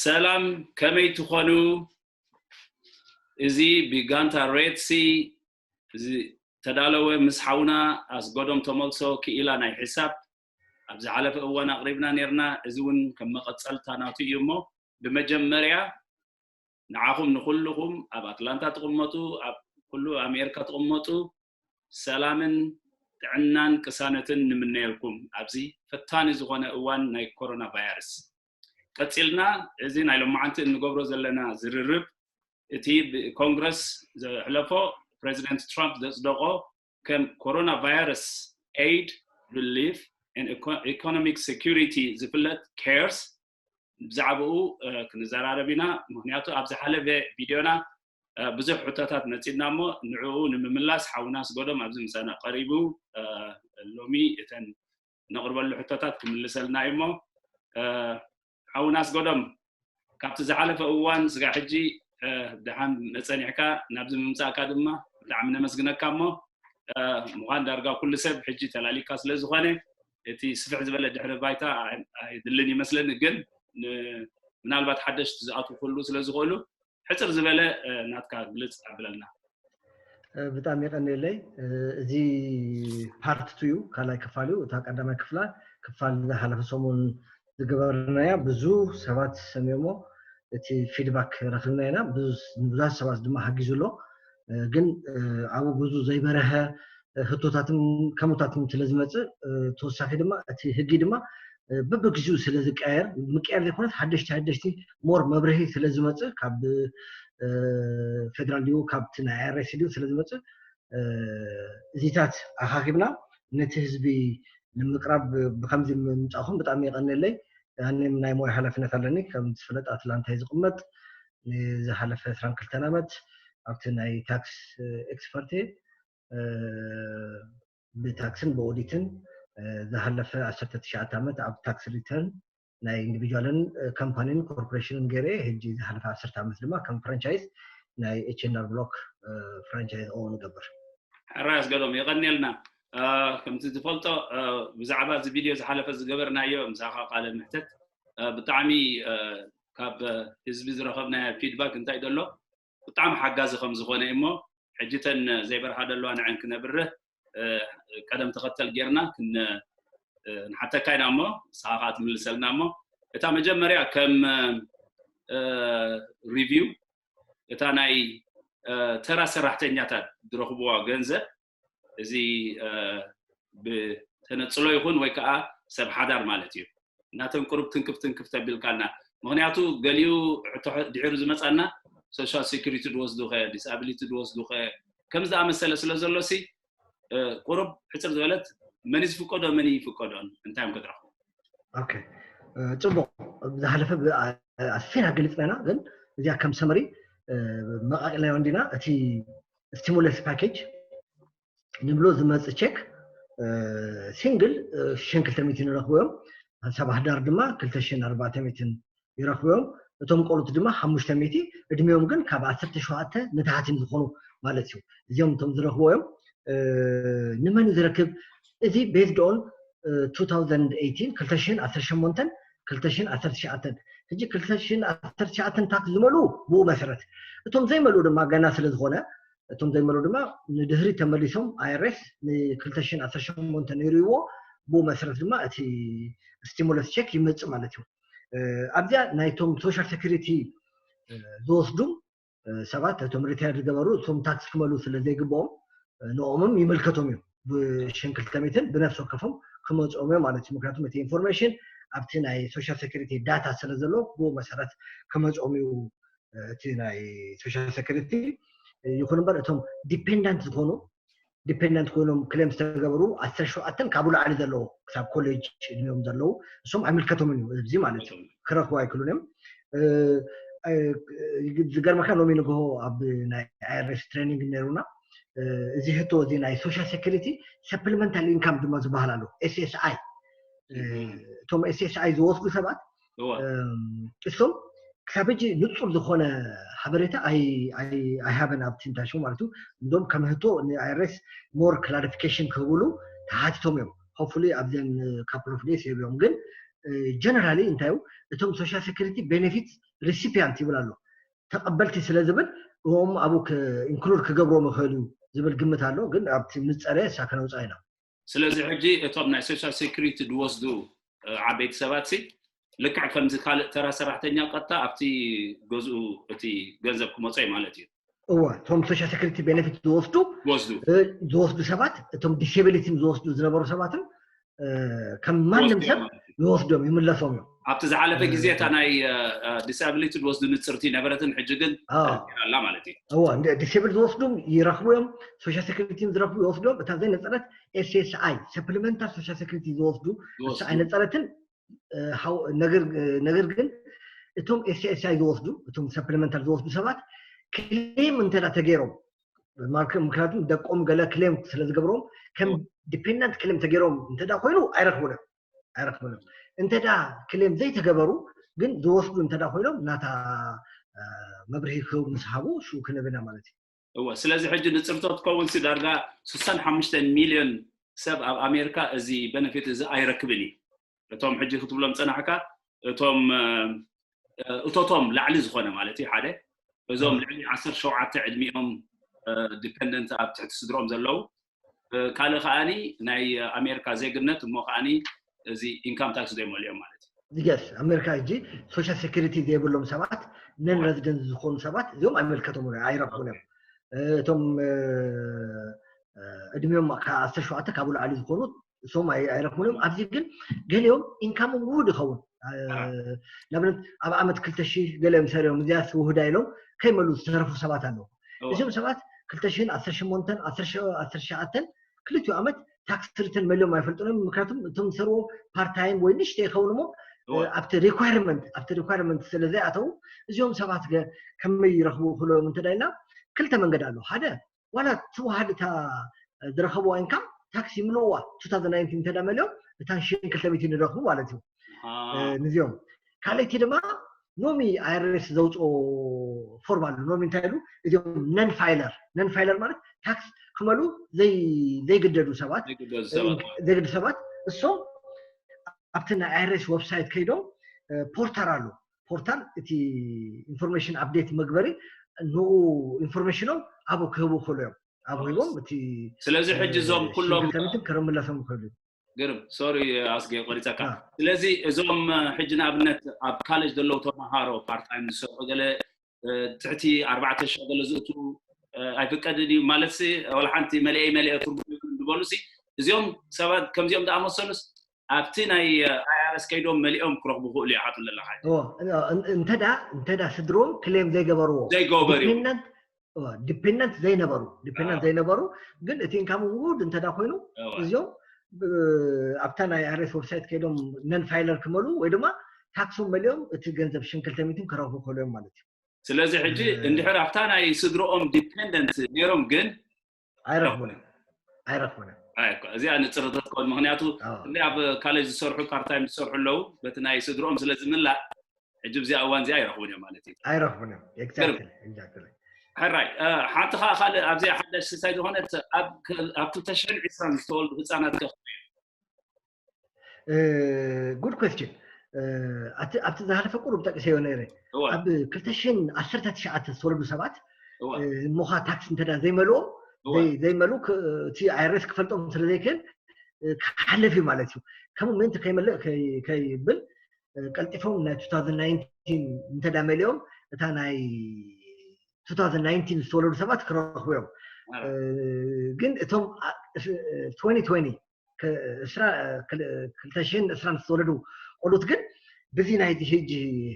ሰላም፣ ከመይ ትኾኑ? እዚ ብጋንታ ሬድሲ ዝተዳለወ ምስ ሓውና ኣስጎዶም ተመልሶ ክኢላ ናይ ሒሳብ ኣብ ዝሓለፈ እዋን ኣቕሪብና ነርና። እዚ እውን ከም መቐጸልታ ናቱ እዩ እሞ፣ ብመጀመርያ ንዓኹም ንኹልኹም ኣብ ኣትላንታ ትቕመጡ፣ ኣብ ኩሉ ኣሜሪካ ትቕመጡ፣ ሰላምን ጥዕናን ቅሳነትን ንምነየልኩም ኣብዚ ፈታኒ ዝኾነ እዋን ናይ ኮሮና ቫይረስ። ቀጺልና እዚ ናይ ሎማዓንቲ እንገብሮ ዘለና ዝርርብ እቲ ብኮንግረስ ዘሕለፎ ፕሬዚደንት ትራምፕ ዘጽደቆ ከም ኮሮና ቫይረስ ኤይድ ሪሊፍ ኤንድ ኢኮኖሚክ ሴኩሪቲ ዝፍለጥ ኬርስ ብዛዕባኡ ክንዘራረብ ኢና። ምክንያቱ ኣብ ዝሓለፈ ቪድዮና ብዙሕ ሕቶታት መፂእና እሞ ንዕኡ ንምምላስ ሓውና ኣስጎዶም ኣብዚ ምሳና ቀሪቡ ሎሚ እተን ነቕርበሉ ሕቶታት ክምልሰልና እዩ እሞ ሓውና ኣስጎዶም ካብቲ ዝሓለፈ እዋን ስጋ ሕጂ ደሓን መፀኒሕካ ናብዚ ምምፃእካ ድማ ብጣዕሚ ነመስግነካ እሞ ምዃን ዳርጋ ኩሉ ሰብ ሕጂ ተላሊካ ስለ ዝኾነ እቲ ስፍሕ ዝበለ ድሕሪ ባይታ ኣይድልን ይመስለኒ ግን ምናልባት ሓደሽቲ ዝኣትዉ ኩሉ ስለ ዝኽእሉ ሕፅር ዝበለ ናትካ ግልፅ ኣብለልና። ብጣዕሚ የቀንየለይ። እዚ ፓርት ቱ እዩ፣ ካልኣይ ክፋል እዩ። እታ ቀዳማይ ክፍላ ክፋል ዝሓለፈ ሰሙን ዝገበርናያ ብዙ ሰባት ሰሚሞ እቲ ፊድባክ ረክብና ኢና። ንብዙሓት ሰባት ድማ ሓጊዙ ኣሎ። ግን ኣብኡ ብዙ ዘይበረሀ ህቶታትን ከሙታትን ስለ ዝመፅእ ተወሳኺ ድማ እቲ ህጊ ድማ በብግዚኡ ስለ ዝቀየር ምቅያር ዘይኮነት ሓደሽቲ ሓደሽቲ ሞር መብርሂ ስለ ዝመፅእ ካብ ፌደራል ድዩ ካብቲ ናይ ኣይኣርኤስ ድዩ ስለ ዝመፅእ እዚታት ኣኻኺብና ነቲ ህዝቢ ንምቅራብ ብከምዚ ምምፃእኹም ብጣዕሚ የቀንየለይ። ኣነ ናይ ሞያ ሓላፍነት ኣለኒ ከም ዝፍለጥ ኣትላንታ እዩ ዝቅመጥ። ንዝሓለፈ ዕስራን ክልተን ዓመት ኣብቲ ናይ ታክስ ኤክስፐርት ብታክስን ብኦዲትን ዝሓለፈ ዓሰርተ ትሽዓተ ዓመት ኣብ ታክስ ሪተርን ናይ ኢንዲቪጁዋልን ካምፓኒን ኮርፖሬሽንን ገይረ ሕጂ ዝሓለፈ ዓሰርተ ዓመት ድማ ከም ፍራንቻይዝ ናይ ኤች ኤንድ ኣር ብሎክ ፍራንቻይዝ ኦውን እገብር። ሕራይ ኣስገዶም የቐንየልና። ከምቲ ዝፈልጦ ብዛዕባ እዚ ቪድዮ ዝሓለፈ ዝገበርናዮ ምሳኻ ቃለ ምሕተት ብጣዕሚ ካብ ህዝቢ ዝረኸብናዮ ፊድባክ እንታይ ደሎ ብጣዕሚ ሓጋዚ ከም ዝኾነ እሞ ሕጂ ተን ዘይበርሃ ደለዋ ንዐን ክነብርህ ቀደም ተኸተል ጌርና ንሓተካ ኢና እሞ ንስኻ ከዓ ትምልሰልና እሞ እታ መጀመርያ ከም ሪቪው እታ ናይ ተራ ሰራሕተኛታት ዝረኽብዋ ገንዘብ እዚ ብተነፅሎ ይኹን ወይ ከዓ ሰብ ሓዳር ማለት እዩ እናተን ቁሩብ ትንክፍ ትንክፍ ተቢልካልና ምክንያቱ ገሊኡ ድሕሩ ዝመፃና ሶሻል ሴኩሪቲ ዝወስዱ ከ ዲስኣቢሊቲ ዝወስዱ ከ ከም ዝኣመሰለ ስለ ዘሎ ሲ ቁሩብ ሕፅር ዝበለት መን ዝፍቀዶ መን ይፍቀዶን እንታይ እዮም ክድረኹ ፅቡቅ ዝሓለፈ ኣስፊና ገሊፅና ኢና ግን እዚኣ ከም ሰመሪ መቃቂልናዮ እንዲና እቲ ስቲሙለስ ፓኬጅ ንብሎ ዝመፅእ ቸክ ሲንግል ሽን ክልተ ሚእቲ ንረኽቦ እዮም። ሰብ ኣህዳር ድማ ክልተ ሽን ኣርባዕተ ሚእትን ይረኽቦ እዮም። እቶም ቆሉት ድማ ሓሙሽተ ሚእቲ እድሜኦም ግን ካብ ዓሰርተ ሸውዓተ ንታሕቲ እዮም ዝኾኑ ማለት እዩ። እዚኦም እቶም ዝረኽቦ እዮም። ንመን እዩ ዝረክብ? እዚ ቤዝድ ኦን ቱ ታውዘንድ ኤይቲን ክልተ ሽን ዓሰርተ ሸሞንተን ክልተ ሽን ዓሰርተ ትሽዓተን ሕጂ ክልተ ሽን ዓሰርተ ትሽዓተን ታክስ ዝመልኡ ብኡ መሰረት እቶም ዘይመልኡ ድማ ገና ስለ ዝኾነ እቶም ዘይመልኡ ድማ ንድህሪ ተመሊሶም ኣይኣርኤስ ንክልተ ሽን ዓሰርተ ሸሞንተ ነይሩ ይዎ ብኡ መሰረት ድማ እቲ ስቲሙለስ ቸክ ይመፅእ ማለት እዩ ኣብዚኣ ናይቶም ሶሻል ሴኩሪቲ ዝወስዱ ሰባት እቶም ሪታየር ዝገበሩ እቶም ታክስ ክመሉ ስለ ዘይግብኦም ንኦምም ይምልከቶም እዩ ብሽን ክልተ ሚእትን ብነፍሲ ወከፎም ክመፅኦም እዮም ማለት እዩ ምክንያቱም እቲ ኢንፎርሜሽን ኣብቲ ናይ ሶሻል ሴኩሪቲ ዳታ ስለ ዘሎ ብኡ መሰረት ክመፅኦም እዩ እቲ ናይ ሶሻል ሴኩሪቲ ይኹን እምበር እቶም ዲፔንዳንት ዝኾኑ ዲፔንዳንት ኮይኖም ክሌም ዝተገበሩ ዓሰርተ ሸውዓተን ካብኡ ላዕሊ ዘለዎ ክሳብ ኮሌጅ እድሜኦም ዘለዉ እሶም ኣይምልከቶምን እዩ እዚ ማለት እዩ ክረኽቡ ኣይክሉን እዮም ዝገርመካ ሎሚ ንግሆ ኣብ ናይ ኣይርስ ትሬኒንግ ነይሩና እዚ ህቶ እዚ ናይ ሶሻል ሴኩሪቲ ሰፕሊመንታል ኢንካም ድማ ዝበሃል ኣሎ ኤስኤስኣይ እቶም ኤስኤስኣይ ዝወስዱ ሰባት እሶም ክሳብ ሕጂ ንፁር ዝኾነ ሓበሬታ ኣይሃበን ኣብቲ እንታይ ሽሙ ማለት እዩ እንዶም ከም ህቶ ንኣይረስ ሞር ክላሪፊኬሽን ክህብሉ ተሓቲቶም እዮም ሆፕፉሊ ኣብዘን ካፕል ኦፍ ዴይስ የብዮም ግን ጀነራሊ እንታይ እዩ እቶም ሶሻል ሴኩሪቲ ቤኔፊት recipient ይብል ኣሎ። ተቐበልቲ ስለ ዝብል እዎም ኣብኡ include ክገብሮም ይኽእል እዩ ዝብል ግምት ኣሎ። ግን ኣብቲ ምስ ፀረየ እሳ ከነውፅኣ ኢና። ስለዚ ሕጂ እቶም ናይ social security ዝወስዱ ዓበይቲ ሰባት ሲ ልክዕ ከምዚ ካልእ ተራ ሰራሕተኛ ቀጥታ ኣብቲ ገዝኡ እቲ ገንዘብ ክመጾ እዩ ማለት እዩ። እወ፣ እቶም social security benefit ዝወስዱ ዝወስዱ ዝወስዱ ሰባት፣ እቶም disability ዝወስዱ ዝነበሩ ሰባትን ከም ማንም ሰብ ይወስዶም፣ ይምለሶም እዮም። ኣብቲ ዝሓለፈ ግዜ እታ ናይ disability ዝወስዱ ንፅርቲ ነበረትን ሕጂ ግን ኣላ ማለት እዩ። እወ፣ disability ዝወስዱ ይረኽቡ እዮም። social security ዝረኽቡ ይወስዶም። እታ ዘይነፀረት SSI፣ supplemental social security ዝወስዱ እሳ ኣይነፀረትን። ነገር ግን እቶም SSI ዝወስዱ፣ እቶም supplemental ዝወስዱ ሰባት claim እንተ ተገይሮም፣ ምክንያቱም ደቆም ገለ claim ስለ ዝገብሮም ከም dependent claim ተገይሮም እንተ ኮይኑ ኣይረኽቡን እዮም፣ ኣይረኽቡን እዮም። እንተ claim ዘይተገበሩ ግን ዝወስዱ እንተ ኮይኖም ናታ መብርሂ ምስ ሃቡ ሽኡ ክንብና ማለት እዩ። እወ፣ ስለዚ ሕጂ ንፅርቶ ትከውን ሲ ዳርጋ ስሳን ሓሙሽተን ሚልዮን ሰብ ኣብ ኣሜሪካ እዚ benefit እዚ ኣይረክብን እዩ። እቶም ሕጂ ክትብሎም ፀናሕካ እቶም እቶቶም ላዕሊ ዝኾነ ማለት እዩ ሓደ፣ እዞም ልዕሊ ዓሰርተ ሸውዓተ ዕድሚኦም dependent ኣብ ትሕቲ ስድሮም ዘለዉ፣ ካልእ ከዓኒ ናይ ኣሜሪካ ዜግነት እሞ ከዓኒ እዚ income tax ዘይመልኦም ማለት እዩ። Yes፣ ኣሜሪካ ሕጂ social security ዘይብሎም ሰባት፣ non resident ዝኾኑ ሰባት እዚኦም ኣይምልከቶም፣ ኣይረኽቡን እዮም። እቶም ዕድሚኦም ዓሰርተ ሸውዓተ ካብኡ ላዕሊ ዝኾኑ እሶም ኣይረኽቡን እዮም። ኣብዚ ግን ገሊኦም income ኦም ውሁድ ይኸውን። ንኣብነት ኣብ ዓመት ክልተ ሺህ ገለ እዮም ሰሪዮም፣ እዚኣስ ውሁዳ ኢሎም ከይመሉ ዝተረፉ ሰባት ኣለዉ። እዚኦም ሰባት ክልተ ሽሕን ዓሰርተ ሸሞንተን ዓሰርተ ሸዓተን ክልቲኡ ዓመት tax return መሊኦም ኣይፈልጡን እዮም። ምክንያቱም እቶም ዝሰርዎ part time ወይ ንእሽተይ ይኸውን እሞ ኣብቲ requirement ኣብቲ requirement ስለ ዘይኣተዉ እዚኦም ሰባት ከመይ ይረኽቡ ክብሎም እንተ ኢልና ክልተ መንገዲ ኣሎ። ሓደ ዋላ ትወሃድ እታ ዝረኸብዋ income tax ይምልእዋ two thousand nineteen እንተ መሊኦም እታን ሽን ክልተ ሚእቲ ይረኽቡ ማለት እዩ ንዚኦም። ካልእቲ ድማ ኖሚ IRS ዘውፅኦ form ኣሎ። ኖሚ እንታይ ኢሉ እዚኦም non filer non filer ማለት tax ክመሉ ዘይግደዱ ሰባት ዘይግደዱ ሰባት እሶም ኣብቲ ናይ IRS website ከይዶም portal ኣሎ። portal እቲ information update መግበሪ ንኡ information ኦም ኣብኡ ክህቡ ክእሉ እዮም። ኣብ ሂቦም እቲ ስለዚ ሕጂ እዞም ኩሎም ክረምለሶም ይኽእሉ። ግርም sorry ኣስጌ ቆሪፀካ። ስለዚ እዞም ሕጂ ንኣብነት ኣብ college ዘለዉ ተምሃሮ part time ዝሰርሑ ገለ ትሕቲ ኣርባዕተ ሽሕ ገለ ዝእቱ ኣይፍቀድን እዩ ማለት ሲ ወላ ሓንቲ መሊኤ መሊኤ ትርጉም የብሉን ዝበሉ ሲ እዚኦም ሰባት ከምዚኦም ዝኣመሰሉስ ኣብቲ ናይ IRS ከይዶም መሊኦም ክረኽቡ ክእሉ ይሓቱ ዘለካ እንተዳ እንተዳ ስድሮም claim ዘይገበርዎ ዘይገበሩ dependent ዘይነበሩ dependent ዘይነበሩ ግን እቲ income ውድ እንተዳ ኮይኑ እዚኦም ኣብታ ናይ IRS website ከይዶም non filer ክመሉ ወይ ድማ tax ኦም መሊኦም እቲ ገንዘብ ሽን ክልተ ሚእትን ክረኽቡ ክእሉ እዮም ማለት እዩ። ስለዚ ሕጂ እንድሕር ኣብታ ናይ ስድሮኦም dependent ነይሮም ግን ኣይረኽቡን እዮም ኣይረኽቡን እዮም። እዚኣ ንፅርተት ከውን ምክንያቱ እንዲ ኣብ college ዝሰርሑ part time ዝሰርሑ ኣለዉ በቲ ናይ ስድሮኦም ስለ ዝምላእ ሕጂ ብዚኣ እዋን እዚኣ ኣይረኽቡን እዮም ማለት እዩ። ኣይረኽቡን እዮም። Exactly exactly። ሕራይ ሓንቲ ከዓ ካልእ ኣብዚኣ ሓዳሽ ስሳይ ዝኾነት ኣብ ክልተ ሽሕን ዕስራን ዝተወልዱ ህፃናት ከ good question። ኣብቲ ዝሃለፈ ቁሩብ ጠቂሰዮ ነይረ። ኣብ ክልተ ሽሕን ዓሰርተ ትሽዓተ ዝተወለዱ ሰባት እሞኻ tax እንተ ዘይመልኦም ዘይመሉ እቲ IRS ክፈልጦም ስለ ዘይክእል ክሓልፍ እዩ ማለት እዩ። ከምኡ ምእንቲ ከይመልእ ከይብል ቀልጢፎም ናይ two thousand nineteen እንተ መሊኦም እታ ናይ two thousand nineteen ዝተወለዱ ሰባት ክረኽቡ እዮም። ግን እቶም twenty twenty ክልተ ሽሕን ዕስራን ዝተወለዱ ቆሉት ግን ብዚ ናይ ሕጂ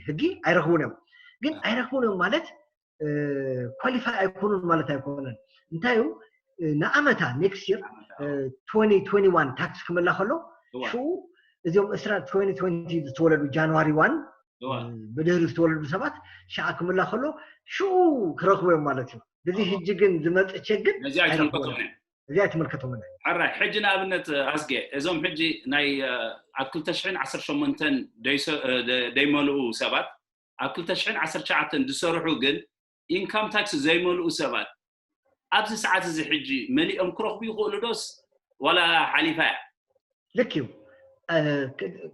ሕጊ ኣይረኽቡን እዮም። ግን ኣይረኽቡን እዮም ማለት qualify ኣይኮኑን ማለት ኣይኮነን። እንታይ እዩ ንኣመታ next year twenty twenty-one tax ክምላ ከሎ ሽኡ እዚኦም ዕስራ twenty twenty ዝተወለዱ ጃንዋሪ one ብድህሪ ዝተወለዱ ሰባት ሽዓ ክምላ ከሎ ሽኡ ክረኽቡ እዮም ማለት እዩ። ብዚ ሕጂ ግን ዝመፅእ ቸክ ግን ነዚ ኣይተመልከቶምን እዚ ኣይተመልከቶምን። ሕራይ ሕጂ ንኣብነት ኣስጌ እዞም ሕጂ ናይ ኣብ ክልተ ሽሕን ዓሰርተ ሸሞንተን ደይመልኡ ሰባት ኣብ ክልተ ሽሕን ዓሰርተ ትሽዓተን ዝሰርሑ ግን income tax ዘይመልኡ ሰባት ኣብዚ ሰዓት እዚ ሕጂ መሊኦም ክረኽቡ ይኽእሉ ዶስ ዋላ ሓሊፋ እያ? ልክ እዩ።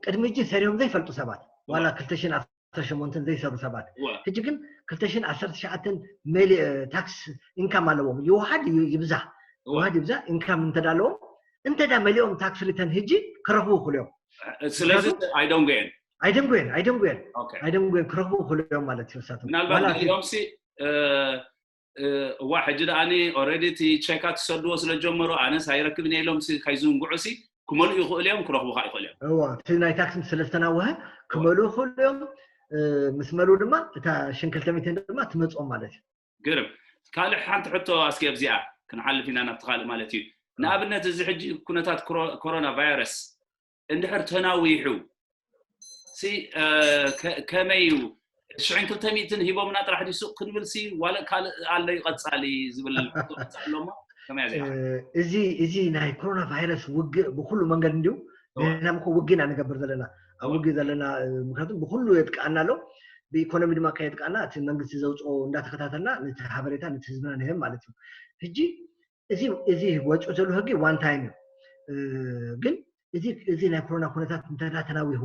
ቅድሚ ሕጂ ሰሪሖም ዘይፈልጡ ሰባት ዋላ ክልተ ሽሕን ዓሰርተ ሸሞንተን ዘይሰሩ ሰባት። ሕጂ ግን ክልተ ሽሕን ዓሰርተ ትሽዓተን መሊ ታክስ ኢንካም ኣለዎም። ይውሓድ ይብዛሕ፣ ይውሓድ ይብዛሕ ኢንካም እንተዳ ኣለዎም፣ እንተዳ መሊኦም ታክስ ሪተን ሕጂ ክረኽቡ ይኽእሉ እዮም። ስለዚ ኣይደንጎየን ኣይደንጎየን ኣይደንጎየን ኣይደንጎየን ክረኽቡ ይኽእሉ እዮም ማለት እዩ። ንሳቶም ምናልባት ገሊኦም ሲ እዋ ሕጂ ደኣኒ ኦረዲ እቲ ቸካት ክሰድዎ ስለ ጀመሩ ኣነስ ኣይረክብን ኢሎም ከይዝንግዑ ሲ ክመልኡ ይኽእሉ እዮም፣ ክረኽቡ ከዓ ይኽእሉ እዮም። እዋ እቲ ናይ ታክስ ስለ ዝተናወሀ ክመልኡ ይኽእሉ እዮም። ምስ መልኡ ድማ እታ ሽን ክልተ ሚእቲ ድማ ትመፅኦም ማለት እዩ። ግርም። ካልእ ሓንቲ ሕቶ ኣስኪ ኣብዚኣ ክንሓልፍ ኢና ናብቲ ካልእ ማለት እዩ። ንኣብነት እዚ ሕጂ ኩነታት ኮሮና ቫይረስ እንድሕር ተናዊሑ ሲ ከመይ እዩ? ሽሕን ክልተ ሚእትን ሂቦምና ጥራሕ ድዩ ሱቕ ክንብል ሲ ዋላ ካልእ ኣሎ እዩ ቀፃሊ ዝብል ሕቶ ቀፃሊ ኣሎ እሞ ከመይ እያ እዚኣ? እዚ እዚ ናይ ኮሮና ቫይረስ ውግእ ብኩሉ መንገዲ እንድዩ ንሕና ምኮ ውግእ ኢና ንገብር ዘለና ኣብ ውግእ ዘለና ምክንያቱም ብኩሉ የጥቃና ኣሎ ብኢኮኖሚ ድማ ከየጥቃና እቲ መንግስቲ ዘውፅኦ እንዳተከታተልና ነቲ ሓበሬታ ነቲ ህዝብና ንህብ ማለት እዩ። ሕጂ እዚ እዚ ወፂኡ ዘሎ ህጊ ዋን ታይም እዩ። ግን እዚ እዚ ናይ ኮሮና ኩነታት እንተዳ ተናዊሁ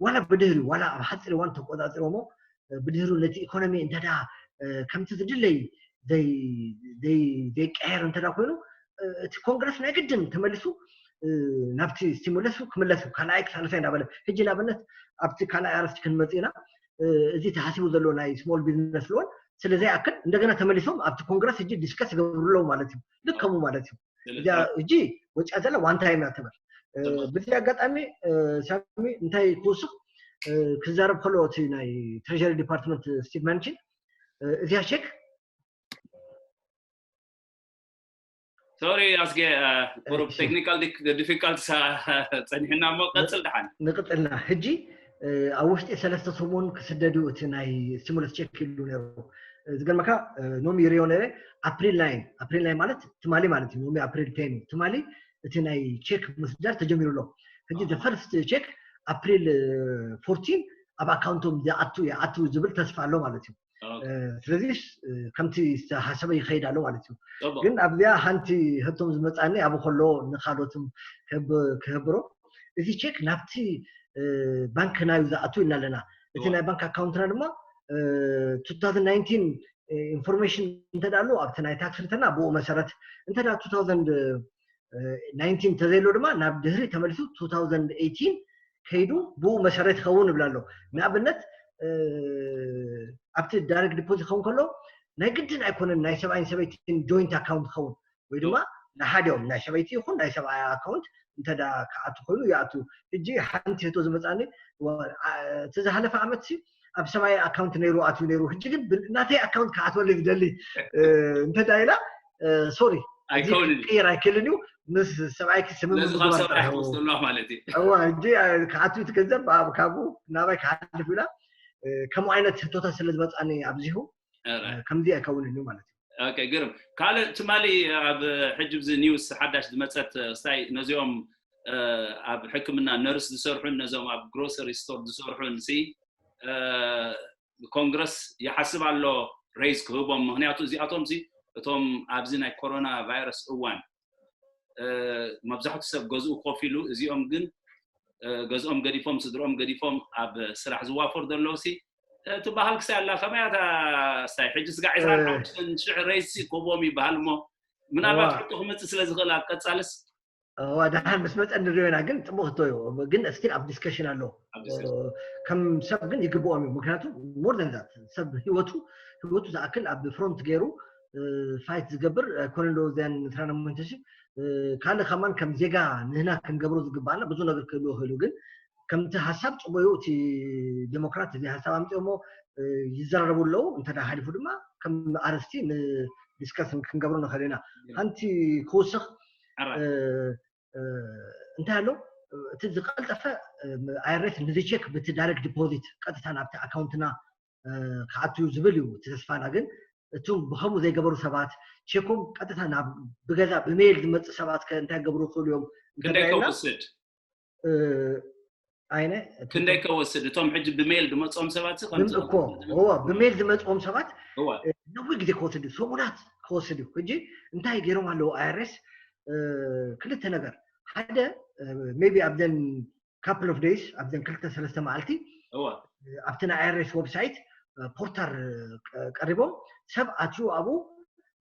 ዋላ ብድህሪ ዋላ ኣብ ሓፂር እዋን ተቆፃፂሮሞ ብድህሩ ነቲ ኢኮኖሚ እንተዳ ከምቲ ዝድለይ ዘይቀየር እንተዳ ኮይኑ እቲ ኮንግረስ ናይ ግድን ተመሊሱ ናብቲ ስቲሙለስ ክምለስ ካልኣይ ክሳልሳይ እንዳበለ ሕጂ ንኣብነት ኣብቲ ካልኣይ ኣረስቲ ክንመፅ ኢና። እዚ ተሓሲቡ ዘሎ ናይ ስሞል ቢዝነስ ሎን ስለ ዘይኣክል እንደገና ተመሊሶም ኣብቲ ኮንግረስ ሕጂ ዲስከስ ይገብሩ ኣለዉ ማለት እዩ። ልከሙ ማለት እዩ። እዚኣ ሕጂ ወፂኣ ዘላ ዋን ታይም እያ ትብል። ብዚ ኣጋጣሚ ሳሚ እንታይ ክውስኽ ክዛረብ ከሎ እቲ ናይ ትሬሪ ዲፓርትመንት ስቲቭ ማንቺን እዚኣ ቼክ ሶሪ ኣስጌ ቁሩብ ቴክኒካል ዲፊካልት ጸኒሕና እሞ ቀጽል ደሓን። ንቅጽልና ሕጂ ኣብ ውሽጢ ሰለስተ ሰሙን ክስደድ እዩ እቲ ናይ ስቲሙለስ ቼክ ኢሉ ነይሩ። ዝገርመካ ኖሚ ይሪኦ ነይረ ኣፕሪል ናይን ኣፕሪል ናይን ማለት ትማሊ ማለት እዩ። ኖሚ ኣፕሪል ቴን እዩ ትማሊ እቲ ናይ ቼክ ምስዳድ ተጀሚሩ ኣሎ። ሕጂ the first check ኣፕሪል ፎርቲን ኣብ ኣካውንቶም ዝኣቱ ይኣቱ ዝብል ተስፋ ኣሎ ማለት እዩ። ስለዚ ከምቲ ዝተሓሰበ ይኸይድ ኣሎ ማለት እዩ። ግን ኣብዚኣ ሓንቲ ህቶም ዝመፃኒ ኣብ ከሎ ንካልኦትም ክህብሮ እዚ ቼክ ናብቲ ባንክ ናዩ ዝኣቱ ኢልና ኣለና። እቲ ናይ ባንክ ኣካውንትና ድማ two thousand nineteen ኢንፎርሜሽን እንተዳ ኣሎ ኣብቲ ናይ ታክስ ሪተርና ብኡ መሰረት እንተዳ two thousand nineteen እንተዘይሎ ድማ ናብ ድህሪ ተመሊሱ two thousand eighteen ከይዱ ብኡ መሰረት ይኸውን ይብል ኣሎ። ንኣብነት ኣብቲ ዳይሬክት ዲፖዚት ክኸውን ከሎ ናይ ግድን ኣይኮነን ናይ ሰብኣይን ሰበይትን ጆይንት ኣካውንት ክኸውን ወይ ድማ ንሓዲኦም ናይ ሰበይቲ ይኹን ናይ ሰብኣይ ኣካውንት እንተዳ ክኣቱ ኮይኑ ይኣቱ። ሕጂ ሓንቲ ህቶ ዝመፃኒ እቲ ዝሓለፈ ዓመት ሲ ኣብ ሰብኣይ ኣካውንት ነይሩ ኣትዩ ነይሩ ሕጂ ግን ናተይ ኣካውንት ክኣትወለይ ዝደሊ እንተዳ ኢላ ሶሪ ኣይከውንን እዩ። ክቅይር ኣይክእልን እዩ። ምስ ሰብኣይኪ ስምምዕ ነዚ ካብ ምግባር ሰብኣይ ጥራሕ እዩ። ክወስደሉ ማለት እዩ። እዋ ሕጂ ክኣቱ እቲ ገንዘብ ኣብ ካብኡ ናባይ ክሓልፍ ኢላ ከምኡ ዓይነት ህቶታት ስለ ዝመፃኒ ኣብዚሁ ኧረ። ከምዚ ኣይከውንን እዩ ማለት እዩ። ኦኬ ግርም። ካልእ ትማሊ ኣብ ሕጂ ብዚ ኒውስ ሓዳሽ ዝመፀት ስታይ ነዚኦም ኣብ ሕክምና ነርስ ዝሰርሑን ነዞም ኣብ ግሮሰሪ ስቶር ዝሰርሑን ሲ ኮንግረስ ይሓስብ ኣሎ ሬይዝ ክህቦም። ምክንያቱ እዚኣቶም ሲ እቶም ኣብዚ ናይ ኮሮና ቫይረስ እዋን መብዛሕቱ ሰብ ገዝኡ ኮፍ ኢሉ እዚኦም ግን ገዝኦም ገዲፎም ስድርኦም ገዲፎም ኣብ ስራሕ ዝዋፈሩ ዘለዉ ሲ እቲ ባህል ክሳይ ኣላ ከመይ እያ እታ ስታይ ሕጂ ስጋዕ ዕስራን ሓሙሽተን ሽሕ ሬይዝ ሲ ክህቦም ይበሃል እሞ ምናልባት ሕቶ ክመፅእ ስለ ዝኽእል ኣብ ቀፃልስ እዋ ደሓን ምስ መፀ ንሪኦ ኢና ግን ፅቡቅ ህቶ እዩ። ግን ስቲል ኣብ ዲስከሽን ኣሎ። ከም ሰብ ግን ይግብኦም እዩ ምክንያቱ more than that ሰብ ህይወቱ ህይወቱ ዝኣክል ኣብ ፍሮንት ገይሩ ፋይት ዝገብር ኣይኮነን ዶ ዘን ንስራና መንተሲ ካልእ ከማን ከም ዜጋ ንህና ክንገብሮ ዝግባኣና ብዙ ነገር ክህልዎ ክእሉ ግን ከምቲ ሓሳብ ፅቡዩ እቲ ዴሞክራት እዚ ሓሳብ ኣምፅኦሞ ይዘራረቡ ኣለዉ እንተ ሓሊፉ ድማ ከም ኣርስቲ ንዲስከስ ክንገብሮ ንኽእል ኢና ሓንቲ ክውስኽ እንታይ ኣሎ እቲ ዝቀልጠፈ ኣይረስ ንዚ ቼክ ብቲ ዳይሬክት ዲፖዚት ቀጥታ ናብቲ ኣካውንትና ክኣትዩ ዝብል እዩ እቲ ተስፋና ግን እቱም ብከምኡ ዘይገበሩ ሰባት ቼኮም ቀጥታ ናብ ብገዛ ብሜል ዝመፅእ ሰባት ከ እንታይ ገብሩ ይኽእሉ እዮም ክንደይ ከውስድ ኣይነ ክንደይ ከወስድ እቶም ሕጂ ብሜል ዝመፅኦም ሰባት እኮ ብሜል ዝመፅኦም ሰባት ነዊ ግዜ ክወስድ እዩ ሰሙናት ክወስድ እዩ ሕጂ እንታይ ገይሮም ኣለዉ ኣይረስ ክልተ ነገር ሓደ ቢ ኣብዘን ካፕል ኦፍ ደይስ ኣብዘን ክልተ ሰለስተ መዓልቲ ኣብቲ ናይ ኣይኣርኤስ ዌብሳይት ፖርታል ቀሪቦም ሰብ ኣትዩ ኣብኡ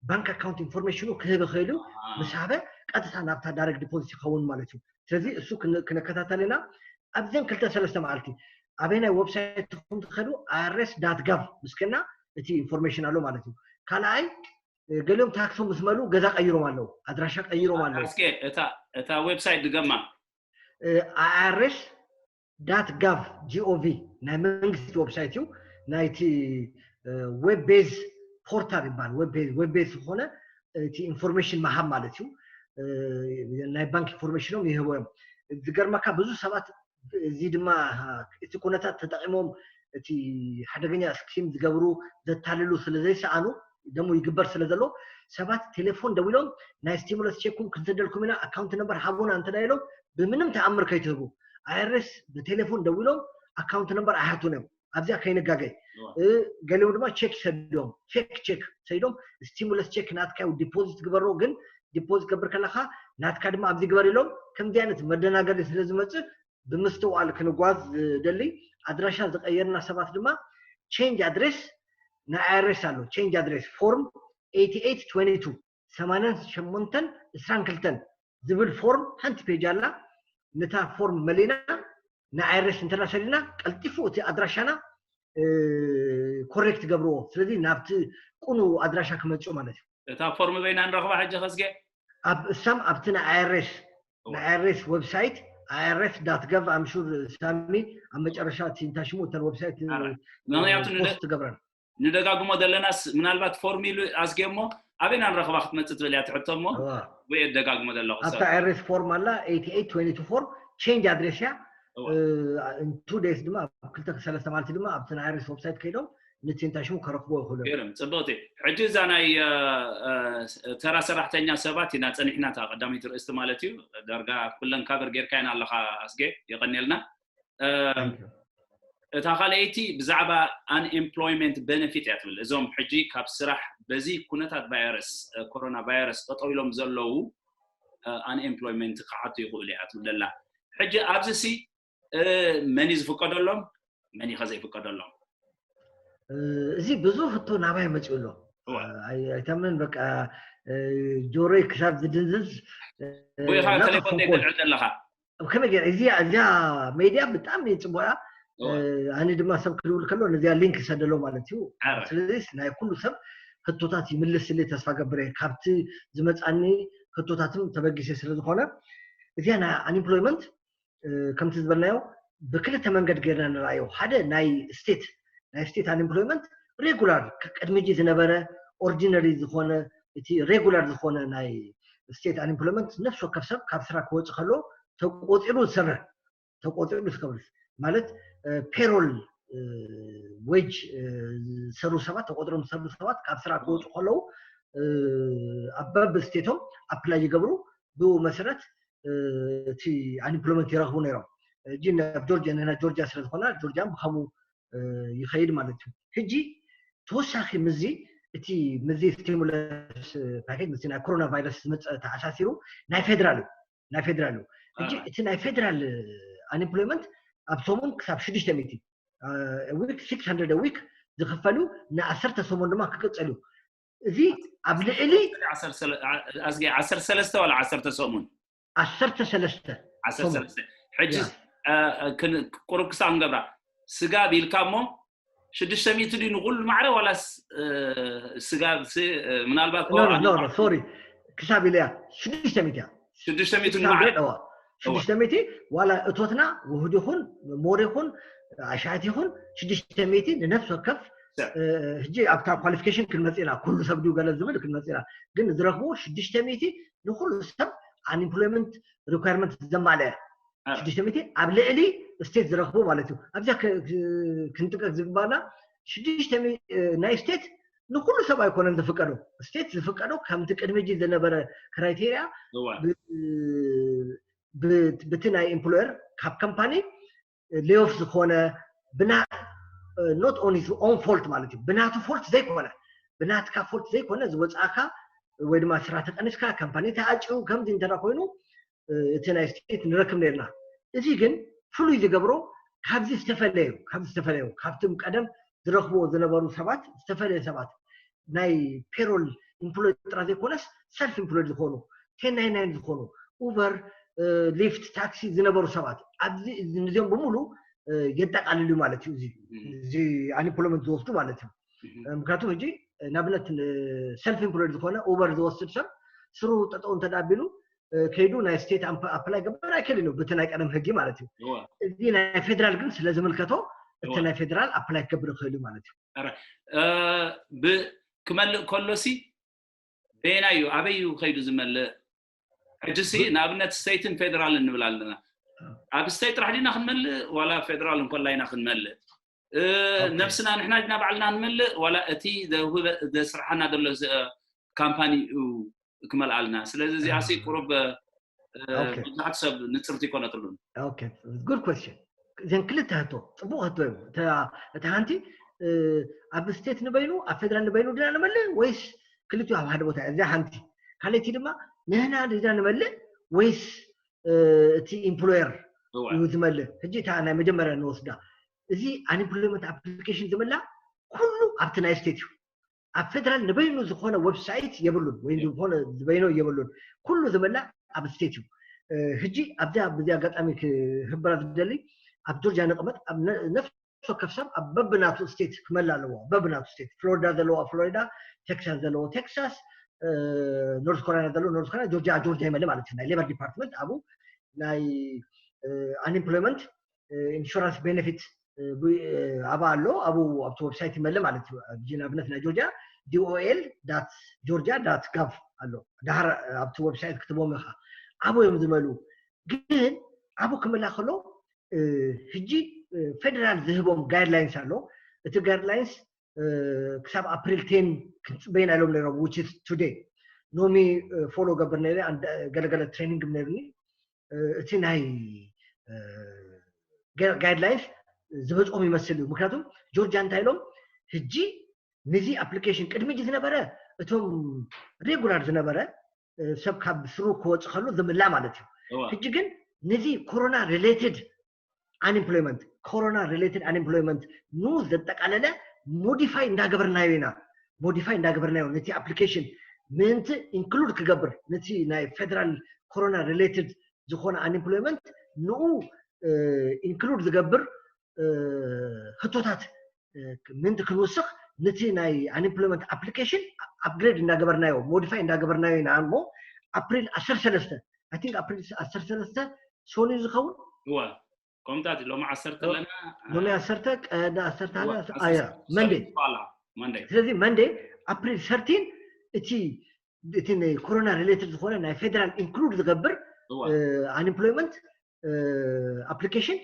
ባንክ ኣካውንት ኢንፎርሜሽኑ ክህብ ይኽእል እዩ። ምስ ሃበ ቀጥታ ናብታ ዳይሬክት ዲፖዚት ይኸውን ማለት እዩ። ስለዚ እሱ ክነከታተል ኢና። ኣብዘን ክልተ ሰለስተ መዓልቲ ኣበይ ናይ ዌብሳይት ትኹም ትኸዱ ኣይኣርኤስ ዳት ጋቭ ምስከና እቲ ኢንፎርሜሽን ኣሎ ማለት እዩ። ካልኣይ ገሊኦም ታክሶም ምስ መሉ ገዛ ቀይሮም ኣለዉ፣ ኣድራሻ ቀይሮም ኣለዉ። እስከ እታ እታ ዌብሳይት ድገማ። ኣይኣርኤስ ዳት ጋቭ ጂኦቪ ናይ መንግስቲ ዌብሳይት እዩ። ናይቲ ዌብ ቤዝ ፖርታል ይበሃል። ዌብ ቤዝ ዝኾነ እቲ ኢንፎርሜሽን መሃብ ማለት እዩ። ናይ ባንክ ኢንፎርሜሽኖም ይህቦ እዮም። ዝገርመካ ብዙ ሰባት እዚ ድማ እቲ ኩነታት ተጠቂሞም እቲ ሓደገኛ ስኪም ዝገብሩ ዘታልሉ ስለ ዘይሰኣኑ ደሞ ይግበር ስለ ዘሎ ሰባት ቴሌፎን ደዊሎም ናይ ስቲሙለስ ቼኩም ክንሰደልኩም ኢና ኣካውንት ነምበር ሃቡና እንተ ኢሎም ብምንም ተኣምር ከይትህቡ ኣይኣርኤስ ብቴሌፎን ደዊሎም ኣካውንት ነምበር ኣይሓቱን እዮም። ኣብዚኣ ከይንጋገይ ገሊኦም ድማ ቼክ ይሰዶም ፌክ ቼክ ሰይዶም ስቲሙለስ ቼክ ናትካ ዲፖዚት ግበሮ ግን ዲፖዚት ገብር ከለካ ናትካ ድማ ኣብዚ ግበር ኢሎም ከምዚ ዓይነት መደናገሪ ስለ ዝመፅእ ብምስትውዓል ክንጓዝ ዝደሊ ኣድራሻ ዝቀየርና ሰባት ድማ ቼንጅ ኣድሬስ ናይ ኣይኣርኤስ ኣሎ ቼንጅ ኣድሬስ ፎርም ሰማንያን ሸሞንተን ዕስራን ክልተን ዝብል ፎርም ሓንቲ ፔጅ ኣላ። ነታ ፎርም መሊና ንኣይኣርኤስ እንተና ሰዲና ቀልጢፉ እቲ ኣድራሻና ኮሬክት ገብርዎ። ስለዚ ናብቲ ቁኑ ኣድራሻ ክመፅኡ ማለት እዩ። እታ ፎርም በይና ንረኽባ ሕጂ ከስጌ ኣብ እሳም ኣብቲ ንኣይኣርኤስ ንኣይኣርኤስ ዌብሳይት ኣይኣርኤስ ዳት ገቭ ኣምሹር ሳሚ ኣብ መጨረሻ እቲ እንታይ ሽሙ እተን ዌብሳይት ምክንያቱ ፖስት ትገብረን ንደጋግሞ ዘለናስ ምናልባት ፎርም ኢሉ ኣስጌ እሞ ኣበይና ንረኽባ ክትመፅእ ትብል እያ ትሕቶ እሞ ወይ ደጋግሞ ዘለኹ ኣብታ ኣይኣርኤስ ፎርም ኣላ ኤይቲ ኤይት ትዌንቲ ቱ ፎር ቼንጅ ኣድሬስ እያ ቱ ዴይስ ድማ ኣብ ክልተ ሰለስተ ማለት ድማ ኣብቲ ናይ ኣይኣርኤስ ዌብሳይት ከይዶም ንቲንታሽሙ ከረክቦ ይኽእሉ እዮም። ገርም ጽብቕቲ። ሕጂ እዛ ናይ እ፣ እ፣ ተራ ሰራሕተኛ ሰባት ኢና ጸኒሕና እታ ቀዳመይቲ ርእስቲ ማለት እዩ። ዳርጋ ኩለን ካቨር ጌርካየን ኣለኻ ኣስጌ፣ የቐንየልና። እ፣ Thank you። እታ ካልኣይቲ ብዛዕባ unemployment benefit እያ ትብል። እዞም ሕጂ ካብ ስራሕ በዚ ኩነታት ቫይረስ እ፣ ኮሮና ቫይረስ ጠጠው ኢሎም ዘለዉ እ፣ unemployment ክሓቱ ይኽእሉ እያ ትብል ዘላ። ሕጂ ኣብዚ ሲ እ፣ መን እዩ ዝፍቀደሎም መን እዩ ከዘይፍቀደሎም? እ፣ እዚ ብዙሕ ሕቶ ናባይ መፂኡ ኣሎ። እዋ። ኣይ- ኣይታምንን በቃ እ፣ ጆሮይ ክሳብ ዝድንዝዝ እ፣ ወይ ከዓ ናታ ፎን ቴሌፎን ኮል ተልዕል ዘለኻ ከመይ ገይረ እዚኣ እዚኣ ሜድያ ብጣዕሚ ፅቡያ እዋ። ኣነ ድማ ሰብ ክድውል ከሎ ነዚኣ ሊንክ ይሰደሎ ማለት እዩ። ኣረ። ስለዚ ናይ ኩሉ ሰብ ሕቶታት ይምልስልይ ተስፋ ገብር እየ ካብቲ ዝመፃኒ ሕቶታትም ተበጊሰ ስለዝኾነ እዚኣ ናይ ኣንኤምፕሎይመንት ከምቲ ዝበልናዮ ብክልተ መንገድ ገይርና ንረኣዮ። ሓደ ናይ ስቴት ናይ ስቴት ኣንኤምፕሎይመንት ሬጉላር ቅድሚ ሕጂ ዝነበረ ኦርዲነሪ ዝኾነ እቲ ሬጉላር ዝኾነ ናይ ስቴት ኣንኤምፕሎይመንት ነፍሲ ወከፍ ሰብ ካብ ስራ ክወፅእ ከሎ ተቆፂሩ ዝሰርሕ ተቆፂሩ ዝከብር ማለት ፔሮል ዌጅ ዝሰሩ ሰባት ተቆፂሮም ዝሰሩ ሰባት ካብ ስራ ክወፁ ከለዉ ኣብ በብ ስቴቶም ኣፕላይ ይገብሩ ብኡ መሰረት እቲ ኣንኤምፕሎይመንት ይረኽቡ ነይሮም። ሕጂ ኣብ ጆርጅያ ንሕና ጆርጅያ ስለዝኾና ጆርጅያ ብከምኡ ይኸይድ ማለት እዩ። ሕጂ ተወሳኺ ምዚ እቲ ምዚ ስቲሙለስ ፓኬጅ ምስ ናይ ኮሮና ቫይረስ ዝመፀ ተኣሳሲሩ ናይ ፌደራል እዩ ናይ ፌደራል እዩ። ሕጂ እቲ ናይ ፌደራል ኣንኤምፕሎይመንት ኣብ ሰሙን ክሳብ ሽዱሽተ ሚእቲ ዊክ ሲክስ ሃንድረድ ዊክ ዝኽፈሉ ንዓሰርተ ሰሙን ድማ ክቅፅል እዩ። እዚ ኣብ ልዕሊ ኣስጌ ዓሰርተ ሰለስተ ዋላ ዓሰርተ ሰሙን ዓሰርተ ሰለስተ ዓሰርተ ሰለስተ ሕጂ ቁሩብ ክሳብ ክንገብራ ስጋብ ኢልካ እሞ ሽዱሽተ ሚእቲ ድዩ ንኩሉ ማዕረ ዋላስ ስጋብ ምናልባት ሶሪ ክሳብ ኢለያ ሽዱሽተ ሚእቲ እያ ሽዱሽተ ሚእቲ ንማዕረ ሽዱሽተ ሚእቲ ዋላ እቶትና ውሁድ ይኹን ሞር ይኹን ኣሻት ይኹን ሽዱሽተ ሚእቲ ንነፍስ ወከፍ ሕጂ ኣብታ ኳሊፊኬሽን ክንመፅእ ኢና ኩሉ ሰብ ድዩ ገለ ዝብል ክንመፅእ ኢና ግን ዝረኽብዎ ሽዱሽተ ሚእቲ ንኩሉ ሰብ ኣንኤምፕሎይመንት ሪኳርመንት ዘማልአ ሽዱሽተ ሚእቲ ኣብ ልዕሊ ስቴት ዝረኽቡ ማለት እዩ ኣብዚኣ ክንጥቀስ ዝግባና ሽዱሽተ ናይ ስቴት ንኩሉ ሰብ ኣይኮነን ዝፍቀዶ ስቴት ዝፍቀዶ ከምቲ ቅድሚ ሕጂ ዝነበረ ክራይቴሪያ ብቲ ናይ ኤምፕሎየር ካብ ካምፓኒ ሌኦፍ ዝኾነ ብና not on his own fault ማለት እዩ ብናቱ ፎልት ዘይኮነ ብናትካ ፎልት ዘይኮነ ዝወፃእካ ወይ ድማ ስራሕ ተቀኒስካ ካምፓኒ ተኣጭው ከምዚ እንተ ኮይኑ እቲ ናይ ስቴት ንረክብ ነርና እዚ ግን ፍሉይ ዝገብሮ ካብዚ ዝተፈለዩ ካብዚ ዝተፈለዩ ካብቶም ቀደም ዝረኽብዎ ዝነበሩ ሰባት ዝተፈለየ ሰባት ናይ payroll employed ጥራ ዘይኮነስ self employed ዝኾኑ ten ninety nine ዝኾኑ Uber Lyft ታክሲ ዝነበሩ ሰባት ኣብዚ ነዚኦም ብምሉ የጠቃልል እዩ ማለት እዩ። እዚ unemployment ዝወስዱ ማለት እዩ። ምክንያቱ ሕጂ ንኣብነት self employed ዝኾነ Uber ዝወስድ ሰብ ስሩ ጠጠው እንተዳቢሉ ከይዱ ናይ state apply ገበር ኣይክእልን እዩ ብቲ ናይ ቀደም ህጊ ማለት እዩ። እዚ ናይ federal ግን ስለ ዝምልከቶ እቲ ናይ federal apply ክገብር ይኽእል እዩ ማለት እዩ። ክመልእ ከሎሲ በየናይ እዩ ኣበይ እዩ ከይዱ ዝመልእ? ሕጂ ሲ ንኣብነት state ን federal ን ንብል ኣለና። ኣብ state ጥራሕ ዲና ክንመልእ ዋላ federal እንኮላ ኢና ክንመልእ? ነብስና ንሕና ዲና ባዕልና ንመልእ ዋላ እቲ ዘስርሓና ዘሎ company እዩ ክመልኣልና? ስለዚ እዚኣ ሲ ቁሩብ ብዙሓት ሰብ ንፅርቲ ይኮነትሉን። Good question። እዘን ክልተ ህቶ ፅቡቅ ህቶ እዩ። እታ ሓንቲ ኣብ state ንበይኑ ኣብ federal ንበይኑ ድና ንመልእ ወይስ ክልቲኡ ኣብ ሓደ ቦታ? እዚኣ ሓንቲ። ካልኣይቲ ድማ ንህና ድና ንመልእ ወይስ እቲ employer እዩ ዝመልእ? ሕጂ እታ ናይ መጀመርያ ንወስዳ። እዚ unemployment application ዝመላ ኩሉ ኣብቲ ናይ state እዩ። ኣብ federal ንበይኑ ዝኾነ website የብሉን ወይ ዝኾነ ዝበይኖ የብሉን። ኩሉ ዝመላ ኣብ state እዩ። ሕጂ ኣብዚኣ ብዚ ኣጋጣሚ ክህብራ ዝደሊ ኣብ ጆርጅያ ንቕመጥ ነፍሲ ወከፍ ሰብ ኣብ በብናቱ state ክመላ ኣለዎ። በብናቱ state Florida ዘለዎ Florida፣ Texas ዘለዎ Texas፣ North Carolina ዘለዎ North Carolina፣ ጆርጅያ ጆርጅያ ይመለ ማለት እዩ። ናይ labor department ኣብኡ ናይ unemployment insurance benefit ኣብኣ ኣሎ። ኣብኡ ኣብቲ website ይመለ ማለት እዩ። ሕጂ ንኣብነት ናይ ጆርጅያ D O L dot georgia dot gov ኣሎ። ድሓር ኣብቲ website ክትቦም ኢኻ። ኣብኡ እዮም ዝመሉ። ግን ኣብኡ ክመላ ከሎ ሕጂ federal ዝህቦም guidelines ኣሎ። እቲ guidelines ክሳብ April ten ክንፅበይና ኢሎም ነይሮም which is today። ሎሚ follow ገብር ነይረ ገለገለ training ነይርኒ። እቲ ናይ guidelines ዝበፅኦም ይመስል እዩ። ምክንያቱም ጆርጅያ እንታይ ኢሎም ሕጂ ነዚ application ቅድሚ ሕጂ ዝነበረ እቶም regular ዝነበረ ሰብ ካብ ስሩ ክወፅ ከሉ ዝምላ ማለት እዩ። ሕጂ ግን ነዚ corona related unemployment corona related unemployment ን ዘጠቃለለ modify እንዳገበርናዮ ኢና። Modify እንዳገበርናዮ ነቲ application ምእንቲ include ክገብር ነቲ ናይ federal corona related ዝኾነ unemployment ንኡ include ዝገብር ህቶታት ምእንቲ ክንውስኽ ነቲ ናይ unemployment application upgrade እንዳገበርናዮ modify እንዳገበርናዮ ኢና እሞ April ዓሰርተ ሰለስተ I think April ዓሰርተ ሰለስተ ሰኑይ ዝኸውን ከምታት ሎሚ ዓሰርተ ኣለና ሎሚ ዓሰርተ ቀዳ ዓሰርተ ኣያ Monday። ስለዚ Monday April thirteen እቲ እቲ ናይ corona related ዝኾነ ናይ federal include ዝገብር unemployment application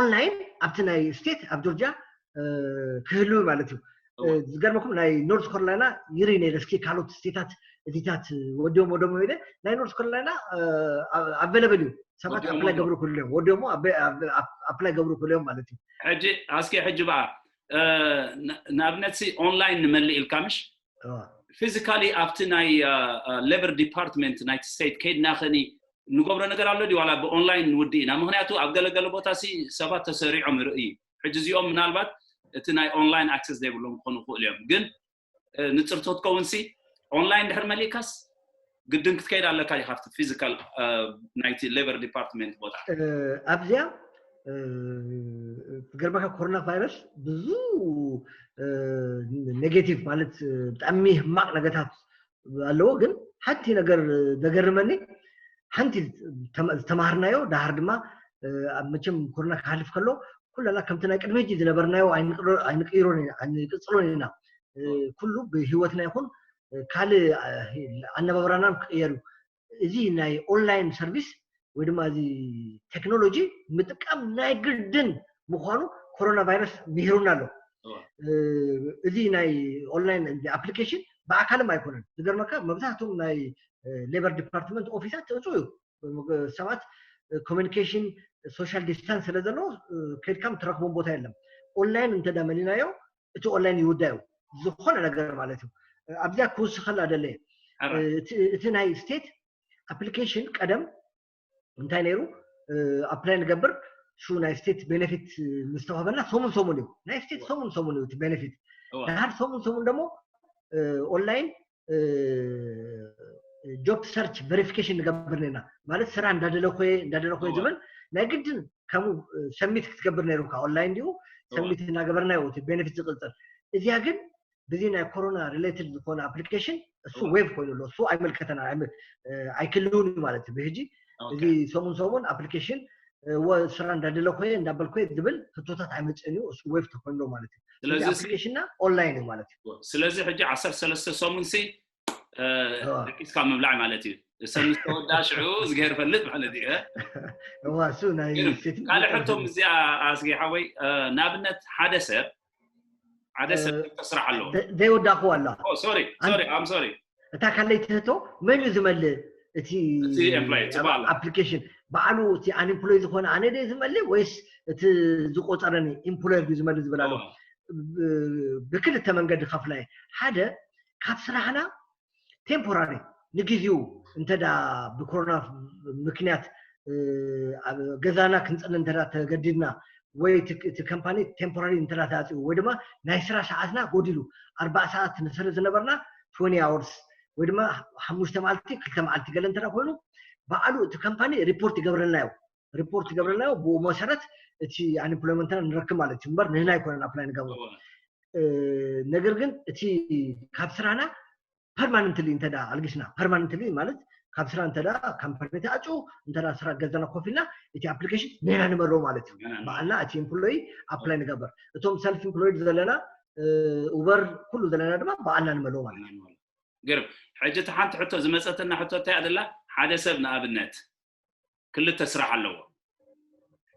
online ኣብቲ ናይ state ኣብ ጆርጅያ ክህልው ማለት እዩ። ዝገርመኩም ናይ North Carolina ይርኢ ነይረ። እስኪ ካልኦት state ታት እዚታት ወዲኦም ወደሞ ኢለ ናይ North Carolina available እዩ። ሰባት apply ገብሩ ክሉ እዮም ወዲኦሞ apply ገብሩ ክሉ እዮም ማለት እዩ። ሕጂ እስኪ ሕጂ በኣ ንኣብነት online ንመልእ ኢልካ ምሽ physically ኣብቲ ናይ labor department ናይቲ state ከይድና ከኒ ንገብሮ ነገር ኣሎ ድዩ ዋላ ብ online ንውድእ ኢና? ምክንያቱ ኣብ ገለገለ ቦታ ሲ ሰባት ተሰሪዖም ይርእዩ። ሕጂ እዚኦም ምናልባት እቲ ናይ online access ዘይብሎም ክኾኑ ይኽእሉ እዮም። ግን ንፅርቶ ትከውን ሲ online ድሕር መሊእካስ ግድን ክትከይድ ኣለካ ዲኻ ኣብቲ physical ናይቲ labor department ቦታ? ኣብዚኣ ዝገርመካ corona virus ብዙ negative ማለት ብጣዕሚ ሕማቕ ነገታት ኣለዎ። ግን ሓንቲ ነገር ዘገርመኒ ሓንቲ ዝተማሃርናዮ ድሓር ድማ ኣብ መቸም corona ክሓልፍ ከሎ ኩለና ከምቲ ናይ ቅድሚ ሕጂ ዝነበርናዮ ኣይንቅይሮን ኣይንቅፅሎን ኢና። ኩሉ ብህይወትና ይኹን ካልእ ኣነባብራናን ክቅየር እዩ። እዚ ናይ online service ወይ ድማ እዚ technology ምጥቃም ናይ ግድን ምዃኑ corona virus ምሂሩና ኣሎ። እዚ ናይ online application ብኣካልም ኣይኮነን። ዝገርመካ መብዛሕትኦም ናይ labor department office ኣት እፁ እዩ። ሰባት communication social distance ስለ ዘለዎ ከድካም ትረክቦም ቦታ የለም። online እንተዳ መሊናዮ እቲ online ይውዳ እዩ ዝኾነ ነገር ማለት እዩ። ኣብዚኣ ክውስኸላ ደለየ። እቲ ናይ state application ቀደም እንታይ ነይሩ apply ንገብር እሱ ናይ state benefit ምስ ተዋህበና ሰሙን ሰሙን እዩ። ናይ state ሰሙን ሰሙን እዩ እቲ benefit። ደሓር ሰሙን ሰሙን ደሞ online job search verification ንገብር ነና። ማለት ስራ እንዳደለኹ እንዳደለኹ ዝብል ናይ ግድን ከምኡ submit ክትገብር ነይሩካ። online ዲኡ submit እናገበርና እዩ እቲ benefit ዝቕፅል። እዚኣ ግን ብዚ ናይ corona related ዝኾነ application እሱ waive ኮይኑ ኣሎ። እሱ ኣይመልከተና ኣይክልውን እዩ ማለት እዩ። ብሕጂ እዚ ሰሙን ሰሙን application ስራ እንዳደለኹ እንዳበልኩ ዝብል ሕቶታት ኣይመፅእን እዩ። እሱ waive ተኮይኑ ማለት እዩ። ስለዚ application ና online እዩ ማለት እዩ። ስለዚ ሕጂ ዓሰርተ ሰለስተ ሰሙን ሲ ደቂስካ ምብላዕ ማለት እዩ። ሰብ ምስ ተወዳ ሽዑ ዝገር ፈልጥ ማለት እዩ። እዋ እሱ ናይ ካልእ ሕቶ እዚኣ ኣስጊ ሓወይ፣ ንኣብነት ሓደ ሰብ ሓደ ሰብ ክልተ ስራሕ ኣለዎ። ዘይወዳእክዎ ኣላ። ሶሪ ሶሪ ኣም ሶሪ እታ ካለይቲ ሕቶ መን እዩ ዝመልእ? እቲ እቲ employer፣ እቲ በዓል። application በዓሉ እቲ unemployed ዝኾነ ኣነ ደ ዝመልእ ወይስ እቲ ዝቆፀረኒ employer እዩ ዝመልእ ዝብል ኣሎ። ብክልተ መንገዲ ከፍላ እየ። ሓደ ካብ ስራሕና temporary ንግዜኡ እንተዳ ብኮሮና ምክንያት ኣብ ገዛና ክንፀነ እንተዳ ተገዲድና ወይ እቲ company temporary እንተዳ ተኣፅኡ ወይ ድማ ናይ ስራሕ ሰዓትና ጎዲሉ ኣርባዓ ሰዓት ንሰርሕ ዝነበርና twenty hours ወይ ድማ ሓሙሽተ መዓልቲ ክልተ መዓልቲ ገለ እንተዳ ኮይኑ በዓሉ እቲ company report ይገብረልና እዩ። report ይገብረልና እዩ። ብኡ መሰረት እቲ unemployment ና ንረክብ ማለት እዩ። እምበር ንህና ኣይኮነን apply ንገብሮ። ነገር ግን እቲ ካብ ስራና permanently እንተዳ ኣልጊስና፣ permanently ማለት ካብ ስራ እንተዳ company ተኣጭው እንተዳ ስራ ገዛና ኮፍ ኢልና እቲ application ንህና ንመልኦ ማለት እዩ። በዓልና እቲ employee apply ንገብር። እቶም self employed ዘለና Uber ኩሉ ዘለና ድማ በዓልና ንመልኦ ማለት እዩ። ግርም። ሕጂ እቲ ሓንቲ ሕቶ ዝመፀትና ሕቶ እንታይ ኣደላ? ሓደ ሰብ ንኣብነት ክልተ ስራሕ ኣለዎ።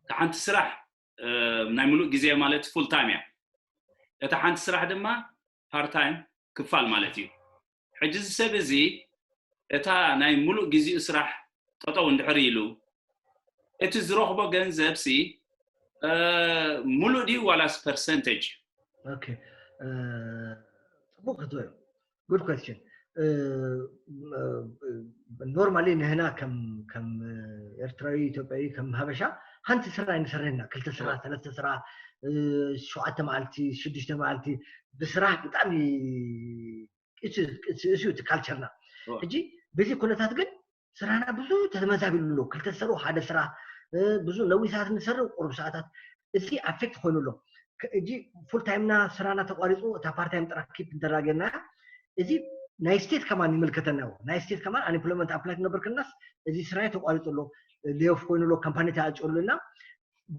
እታ ሓንቲ ስራሕ ናይ ሙሉእ ግዜ ማለት full time እያ። እታ ሓንቲ ስራሕ ድማ part time ክፋል ማለት እዩ። ሕጂ እዚ ሰብ እዚ እታ ናይ ሙሉእ ግዜኡ ስራሕ ጠጠው እንድሕር ኢሉ እቲ ዝረኽቦ ገንዘብ ሲ ሙሉእ ድዩ ዋላስ percentage? Okay ፅቡቅ ክትብል good question። Normally ንህና ከም ከም ኤርትራዊ ኢትዮጵያዊ ከም ሃበሻ ሓንቲ ስራሕ ኣይንሰርሕና ክልተ ስራሕ ሰለስተ ስራሕ ሸውዓተ መዓልቲ ሽዱሽተ መዓልቲ ብስራሕ ብጣዕሚ እሱ እቲ culture ና ሕጂ በዚ ኩነታት ግን ስራና ብዙ ተመዛቢሉ ኣሎ። ክልተ ዝሰርሑ ሓደ ስራሕ ብዙ ነዊሕ ሰዓት ንሰርሕ ቁሩብ ሰዓታት እዚ affect ኮይኑ ኣሎ። ሕጂ full time ና ስራና ተቋሪፁ እታ part time ጥራሕ keep እንተዳጌርና እዚ ናይ state ከማን ይምልከተና እዩ። ናይ state ከማን unemployment apply ክነብር ከለናስ እዚ ስራይ ተቋሪፁ ኣሎ፣ lay off ኮይኑ ኣሎ፣ company ተኣጭሉ እና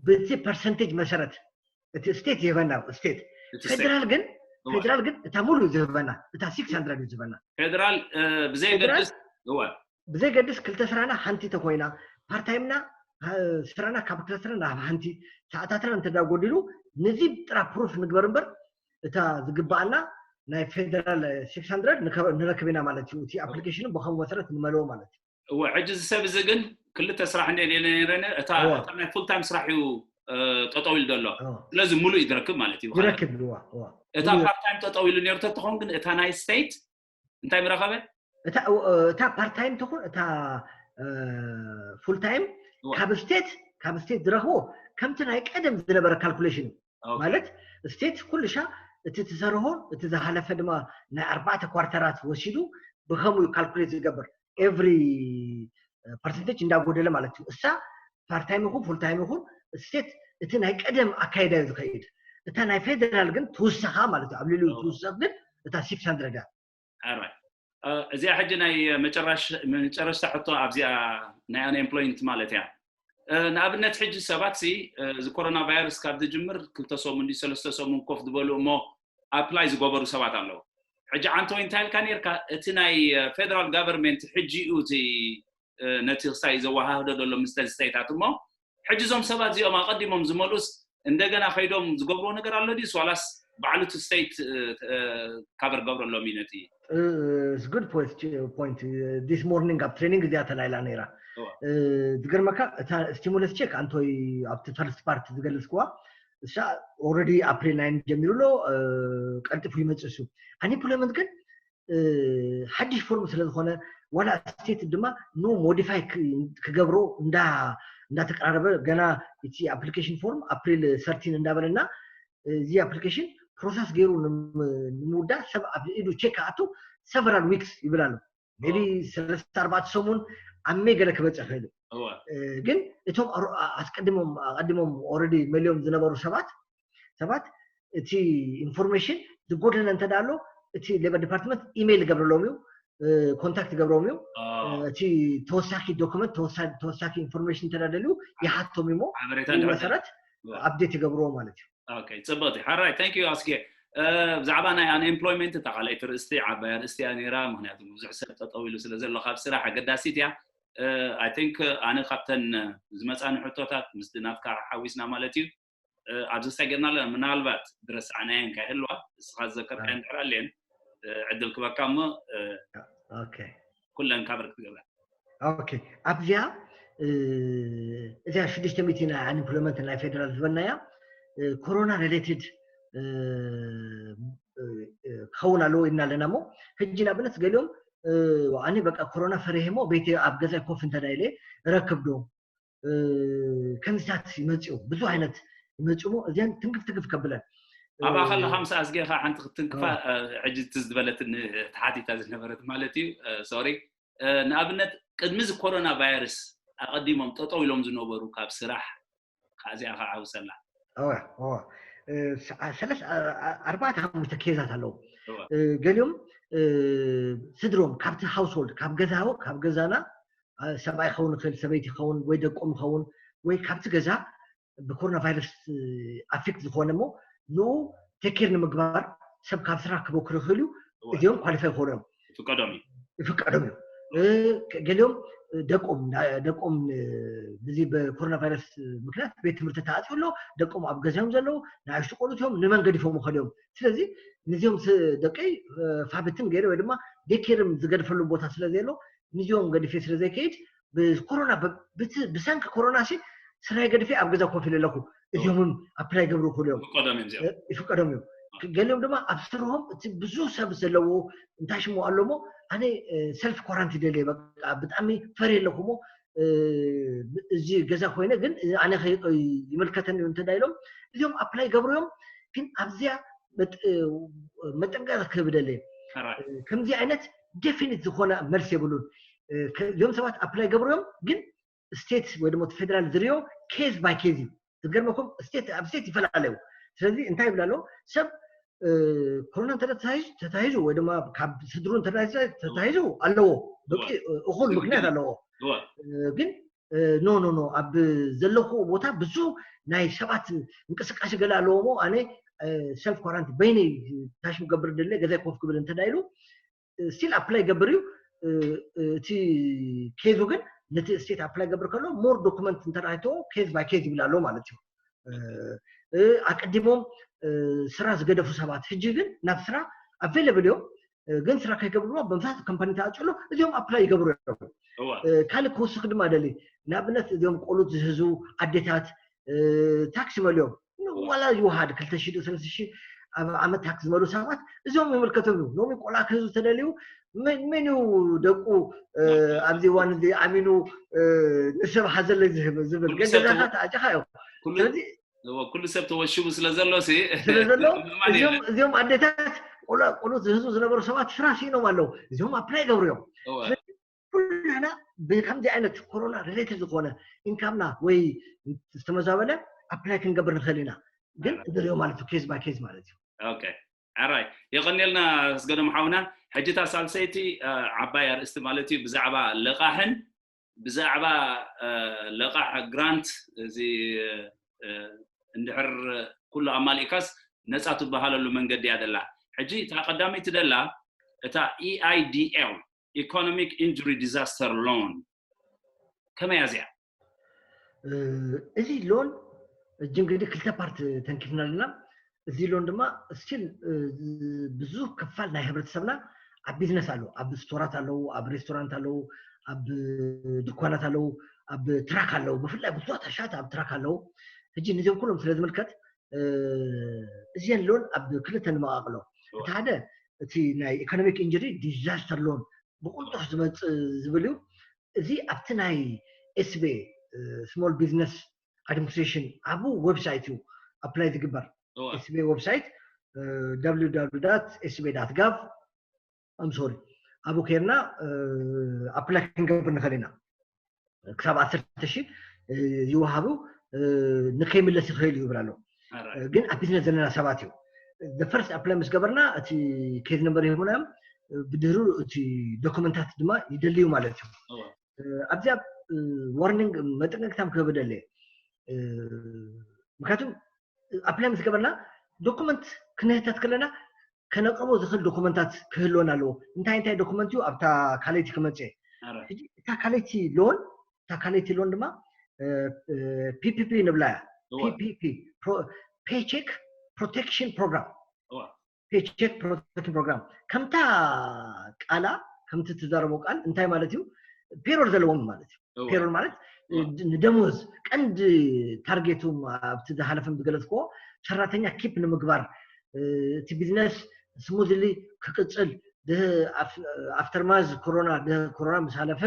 በዚ percentage መሰረት እቲ state ይህበና state federal ግን federal ግን እታ ሙሉ ዝህበና እታ six hundred እዩ ዝህበና። federal ብዘይገድስ እወ ብዘይገድስ ክልተ ስራና ሓንቲ ተኮይና part time ና ስራና ካብ ክልተ ስራና ናብ ሓንቲ ሰዓታትና እንተዳጎዲሉ ነዚ ጥራ proof ንግበር እምበር እታ ዝግባኣና ናይ federal six hundred ንረክብ ኢና ማለት እዩ። እቲ application ን ብከምኡ መሰረት ንመልኦ ማለት እዩ። እወ ሕጂ እዚ ሰብ እዚ ግን ክልተ ስራሕ እንደ ነይረነ እታ ናይ full time ስራሕ እዩ ጠጠው ኢሉ ዘሎ። ስለዚ ሙሉእ እዩ ዝረክብ ማለት እዩ። ይረክብ እዋ እዋ እታ part time ጠጠው ኢሉ ነይሩ ተትኾን ግን እታ ናይ state እንታይ ምረኸበ? እታ part time ትኹን እታ full time ካብ state ካብ state ዝረኽቦ ከምቲ ናይ ቀደም ዝነበረ calculation እዩ። ማለት state ኩሉ ሻ እቲ ትሰርሆ እቲ ዝሓለፈ ድማ ናይ ኣርባዕተ ኳርተራት ወሲዱ ብከምኡ calculate ዝገብር every percentage እንዳጎደለ ማለት እዩ። እሳ part time ይኹን full time ይኹን state እቲ ናይ ቀደም ኣካይዳ እዩ ዝኸይድ። እታ ናይ federal ግን ትውሰኻ ማለት እዩ። ኣብ ልዕሊኡ ትውሰኽ ግን እታ six hundred እያ። እዚኣ ሕጂ ናይ መጨረሽታ ሕቶ ኣብዚኣ ናይ unemployment ማለት እያ። ንኣብነት ሕጂ ሰባት ሲ እዚ corona virus ካብ ዝጅምር ክልተ ሰሙን ድዩ ሰለስተ ሰሙን ኮፍ ዝበሉ እሞ apply ዝገበሩ ሰባት ኣለዉ። ሕጂ ዓንተወይ እንታይ ኢልካ ነርካ? እቲ ናይ federal government ሕጂ እዩ እቲ ነቲ ክሳይ ዘወሃህዶ ዘሎ ምስተን state ኣት እሞ ሕጂ እዞም ሰባት እዚኦም ኣቐዲሞም ዝመልኡስ እንደገና ከይዶም ዝገብርዎ ነገር ኣሎ ድዩስ ዋላስ ባዕሉ እቲ state cover ገብረሎም እዩ ነቲ good point point this morning ኣብ training እዚኣ ተላይላ ነይራ። ዝገርመካ እታ stimulus check ኣንቶይ ኣብቲ first part ዝገለጽክዋ እሳ already April nine ጀሚሩ ኣሎ። ቀልጢፉ ይመጽእ እሱ። Unemployment ግን ሓድሽ ፎርም ስለዝኾነ ዋላ ስቴት ድማ ኑ ሞዲፋይ ክገብሮ እንዳተቀራረበ ገና እቲ ኣፕሊኬሽን ፎርም ኣፕሪል ሰርቲን እንዳበለና እዚ ኣፕሊኬሽን ፕሮሰስ ገይሩ ንምውዳእ ሰብ ኣብ ኢዱ ቼክ ኣቱ ሰቨራል ዊክስ ይብል ኣሎ ቢ ሰለስተ ኣርባዕተ ሰሙን ኣብ ሜ ገለ ክበፅእ ክእል ግን እቶም ኣስቀድሞም ኣቀዲሞም ኦረዲ መሊዮም ዝነበሩ ሰባት ሰባት እቲ ኢንፎርሜሽን ዝጎደለ እንተ ኣሎ እቲ ሌበር ዲፓርትመንት ኢሜይል ይገብረሎም እዩ ኮንታክት ይገብሮም እዩ እቲ ተወሳኪ ዶክመንት ተወሳኪ ኢንፎርሜሽን እንተደልዩ ይሓቶም እሞ መሰረት ኣብዴት ይገብርዎ ማለት እዩ ፅብቅቲ ሓራይ ታንክ ዩ ኣስጌ ብዛዕባ ናይ ኣንኤምፕሎይመንት እታ ካልኣይቲ ርእስቲ ዓባይ ኣርእስቲ እያ ነይራ ምክንያቱ ብዙሕ ሰብ ጠጠው ኢሉ ስለ ዘሎ ካብ ስራሕ ኣገዳሲት እያ ኣይ ቲንክ ኣነ ካብተን ዝመፃኒ ሕቶታት ምስ ናትካ ሓዊስና ማለት እዩ ኣብዚ ስታይ ገርና ኣለና ምናልባት ዝረሳዕናየን ካይህልዋ እስኻ ዝዘከርካየን ድሕር ኣለን ዕድል ክበካ እሞ ኩለን ካቨር ክትገብራ ኦኬ ኣብዚኣ እዚኣ ሽዱሽተ ሚእቲ ናይ ኣንኢምፕሎይመንት ናይ ፌደራል ዝበልናያ ኮሮና ሪሌትድ ክኸውን ኣለዎ ኢልና ኣለና እሞ ሕጂ ንኣብነት ገሊኦም ኣነ በቃ ኮሮና ፈሪሄ ሞ ቤተ ኣብ ገዛይ ኮፍ እንተዳይለ ረክብ ዶ ከምዚታት ይመፅኡ ብዙ ዓይነት ይመፅኡ ሞ እዚኣን ትንክፍ ትንክፍ ከብለን ኣብኣ ከለካ ምስ ኣዝጌኻ ሓንቲ ክትንክፋ ሕጂ እቲ ዝበለትኒ ተሓቲታ ዝነበረት ማለት እዩ ሶሪ ንኣብነት ቅድሚ እዚ ኮሮና ቫይረስ ኣቐዲሞም ጠጠው ኢሎም ዝነበሩ ካብ ስራሕ ካብዚኣ ከዓ ዓውሰላ ሰለስተ ኣርባዕተ ሓሙሽተ ኬዛት ኣለዉ ገሊኦም ስድሮም ካብቲ ሃውስሆልድ ካብ ገዛዎ ካብ ገዛና ሰብኣይ ክኸውን ይኽእል ሰበይቲ ይኸውን ወይ ደቆም ይኸውን ወይ ካብቲ ገዛ ብኮሮና ቫይረስ ኣፌክት ዝኾነ ሞ ንኡ ቴኬር ንምግባር ሰብ ካብ ስራሕ ክበክሩ ይኽእል እዩ እዚኦም ኳሊፋይ ይኾኑ እዮም ይፍቀዶም እዩ ይፍቀዶም እዩ ገሊኦም ደቆም ደቆም እዚ ብኮሮና ቫይረስ ምክንያት ቤት ትምህርቲ ተዓፅዩ ኣሎ ደቆም ኣብ ገዛዮም ዘለዉ ንኣሽቱ ቆሉት እዮም ንመን ገዲፎም ይኸዱ እዮም ስለዚ ንዚኦም ደቀይ ፋብትን ገይረ ወይ ድማ ዴኬርም ዝገድፈሉ ቦታ ስለ ዘሎ ንዚኦም ገዲፌ ስለ ዘይከይድ ብኮሮና ብሰንኪ ኮሮና ሲ ስራይ ገድፌ ኣብ ገዛ ኮፍ ኢለ ኣለኹ እዚኦምም ኣፕላይ ገብሩ ክእሉ እዮም ይፍቀዶም እዮም ገሊኦም ድማ ኣብ ስርሆም እቲ ብዙ ሰብ ዘለዎ እንታይ ሽሞ ኣሎ ሞ ኣነ ሰልፍ ኳራንቲ ደለ ብጣዕሚ ፈሪ ኣለኩሞ እዚ ገዛ ኮይነ ግን ኣነ ይመልከተኒ እንተዳ ኢሎም እዚኦም ኣፕላይ ገብሩ እዮም ግን ኣብዚያ መጠንቀቂ ክህብ ደለ ከምዚ ዓይነት ዴፊኒት ዝኾነ መልሲ የብሉን እዚኦም ሰባት ኣፕላይ ገብሩ እዮም ግን ስቴት ወይ ድማ ፌደራል ዝርዮ ኬዝ ባይ ኬዝ እዩ ዝገርመኩም ስቴት ኣብ ስቴት ይፈላለዩ ስለዚ እንታይ ይብል ኣሎ ሰብ ኮሮና እንተ ተታሂዙ ወይ ድማ ካብ ስድሩ ተታሂዙ ኣለዎ በቂ እኹል ምክንያት ኣለዎ ግን ኖ ኖ ኖ ኣብ ዘለኹ ቦታ ብዙ ናይ ሰባት እንቅስቃሴ ገለ ኣለዎ ሞ ኣነ ሰልፍ ኳራንቲ በይነይ ታሽም ገብር ደለ ገዛይ ኮፍ ክብል እንተዳ ኢሉ ስቲል ኣፕላይ ገብር እዩ እቲ ኬዙ ግን ነቲ ስቴት ኣፕላይ ገብር ከሎ ሞር ዶኩመንት እንተራይቶ ኬዝ ባይ ኬዝ ይብል ኣሎ ማለት እዩ ኣቀዲሞም ስራ ዝገደፉ ሰባት ሕጂ ግን ናብ ስራ ኣቬለብል እዮም ግን ስራ ከይገብርዎ ብምሳት ከምፓኒ ተኣፅሎ እዚኦም ኣፕላይ ይገብሩ እዮም ካልእ ክወስኽ ድማ ደሊ ንኣብነት እዚኦም ቆሉት ዝህዙ ኣዴታት ታክሲ መሊኦም ዋላ ይውሃድ ክልተ ሺ ሰለስተ ሺ ኣብ ዓመት ታክሲ ዝመሉ ሰባት እዚኦም ይምልከቶም እዩ ሎሚ ቆልዓ ክህዙ ተደልዩ መን እዩ ደቁ ኣብዚ እዋን እዚ ኣሚኑ ንሰብ ሓዘለይ ዝህብ ዝብል ገገዛኻ ተኣጃኻ እዮም ስለዚ ኩሉ ሰብ ተወሽቡ ስለ ዘሎ ስለዘሎ እዚኦም ኣዴታት ቆልዑ ዝህዙ ዝነበሩ ሰባት ስራ ሲኖም ኣለዉ እዚኦም ኣፕላይ ገብሩ እዮም ኩላና ብከምዚ ዓይነት ኮሮና ሪሌትድ ዝኾነ ኢንካምና ወይ ዝተመዛበለ ኣፕላይ ክንገብር ንኽእል ኢና ግን ንሪኦ ማለት እዩ ኬዝ ባይ ኬዝ ማለት እዩ ሕራይ የቐኒልና ኣስገዶም ሓውና ሕጂ እታ ሳልሰይቲ ዓባይ ኣርእስቲ ማለት እዩ ብዛዕባ ልቓሕን ብዛዕባ ልቓሕ ግራንት እዚ እንድሕር ኩሉ ኣማሊእካስ ነፃ ትበሃለሉ መንገዲ እያ ደላ ሕጂ እታ ቀዳመይቲ ደላ እታ ኢኣይዲኤል ኢኮኖሚክ ኢንጁሪ ዲዛስተር ሎን ከመይ እያ እዚኣ እዚ ሎን እጂ እንግዲህ ክልተ ፓርት ተንኪፍና ኣለና እዚ ሎን ድማ ስቲል ብዙ ክፋል ናይ ህብረተሰብና ኣብ ቢዝነስ ኣለዉ ኣብ ስቶራት ኣለዉ ኣብ ሬስቶራንት ኣለዉ ኣብ ድኳናት ኣለዉ ኣብ ትራክ ኣለዉ ብፍላይ ብዙት ኣሻት ኣብ ትራክ ኣለዉ ሕጂ ንዚኦም ኩሎም ስለ ዝምልከት እዚን ሎን ኣብ ክልተ ንመቃቅሎ እቲ ሓደ እቲ ናይ economic injury disaster loan ብቕልጡፍ ዝመፅእ ዝብል እዩ። እዚ ኣብቲ ናይ S B A small business administration ኣብ website እዩ apply ዝግበር። S B A website www.sba.gov I'm sorry ኣብኡ ከይርና apply ክንገብር ንኽእል ኢና። ክሳብ ዓሰርተ ሺህ ይወሃቡ ንከይምለስ ይኽእል እዩ ይብል ኣሎ። ግን ኣብ ቢዝነስ ዘለና ሰባት እዩ። The first apply ምስ ገበርና እቲ case number ይህቡና እዮም። ብድህሩ እቲ ዶክመንታት ድማ ይደልዩ ማለት እዩ። ኣብዚኣ warning መጠንቀቅታ ክህብ ደለ። ምክንያቱም apply ምስ ገበርና ዶክመንት ክንህተት ከለና ከነቅርቦ ዝኽእል ዶክመንታት ክህልወና ኣለዎ። እንታይ እንታይ ዶክመንት እዩ ኣብታ ካልኣይቲ ክመፅእ። ሕጂ እታ ካልኣይቲ loan እታ ካልኣይቲ loan ድማ PPP ንብላ እያ። PPP Paycheck Protection Program። Paycheck Protection Program ከምታ ቃላ ከምቲ ትዛረቦ ቃል እንታይ ማለት እዩ? Payroll ዘለዎም ማለት እዩ። Payroll ማለት ንደሞዝ ቀንዲ ታርጌቱ ኣብቲ ዝሓለፈ ዝገለፅክዎ ሰራተኛ keep ንምግባር እቲ ቢዝነስ smoothly ክቅፅል aftermath ኮሮና ኮሮና ምስ ሓለፈ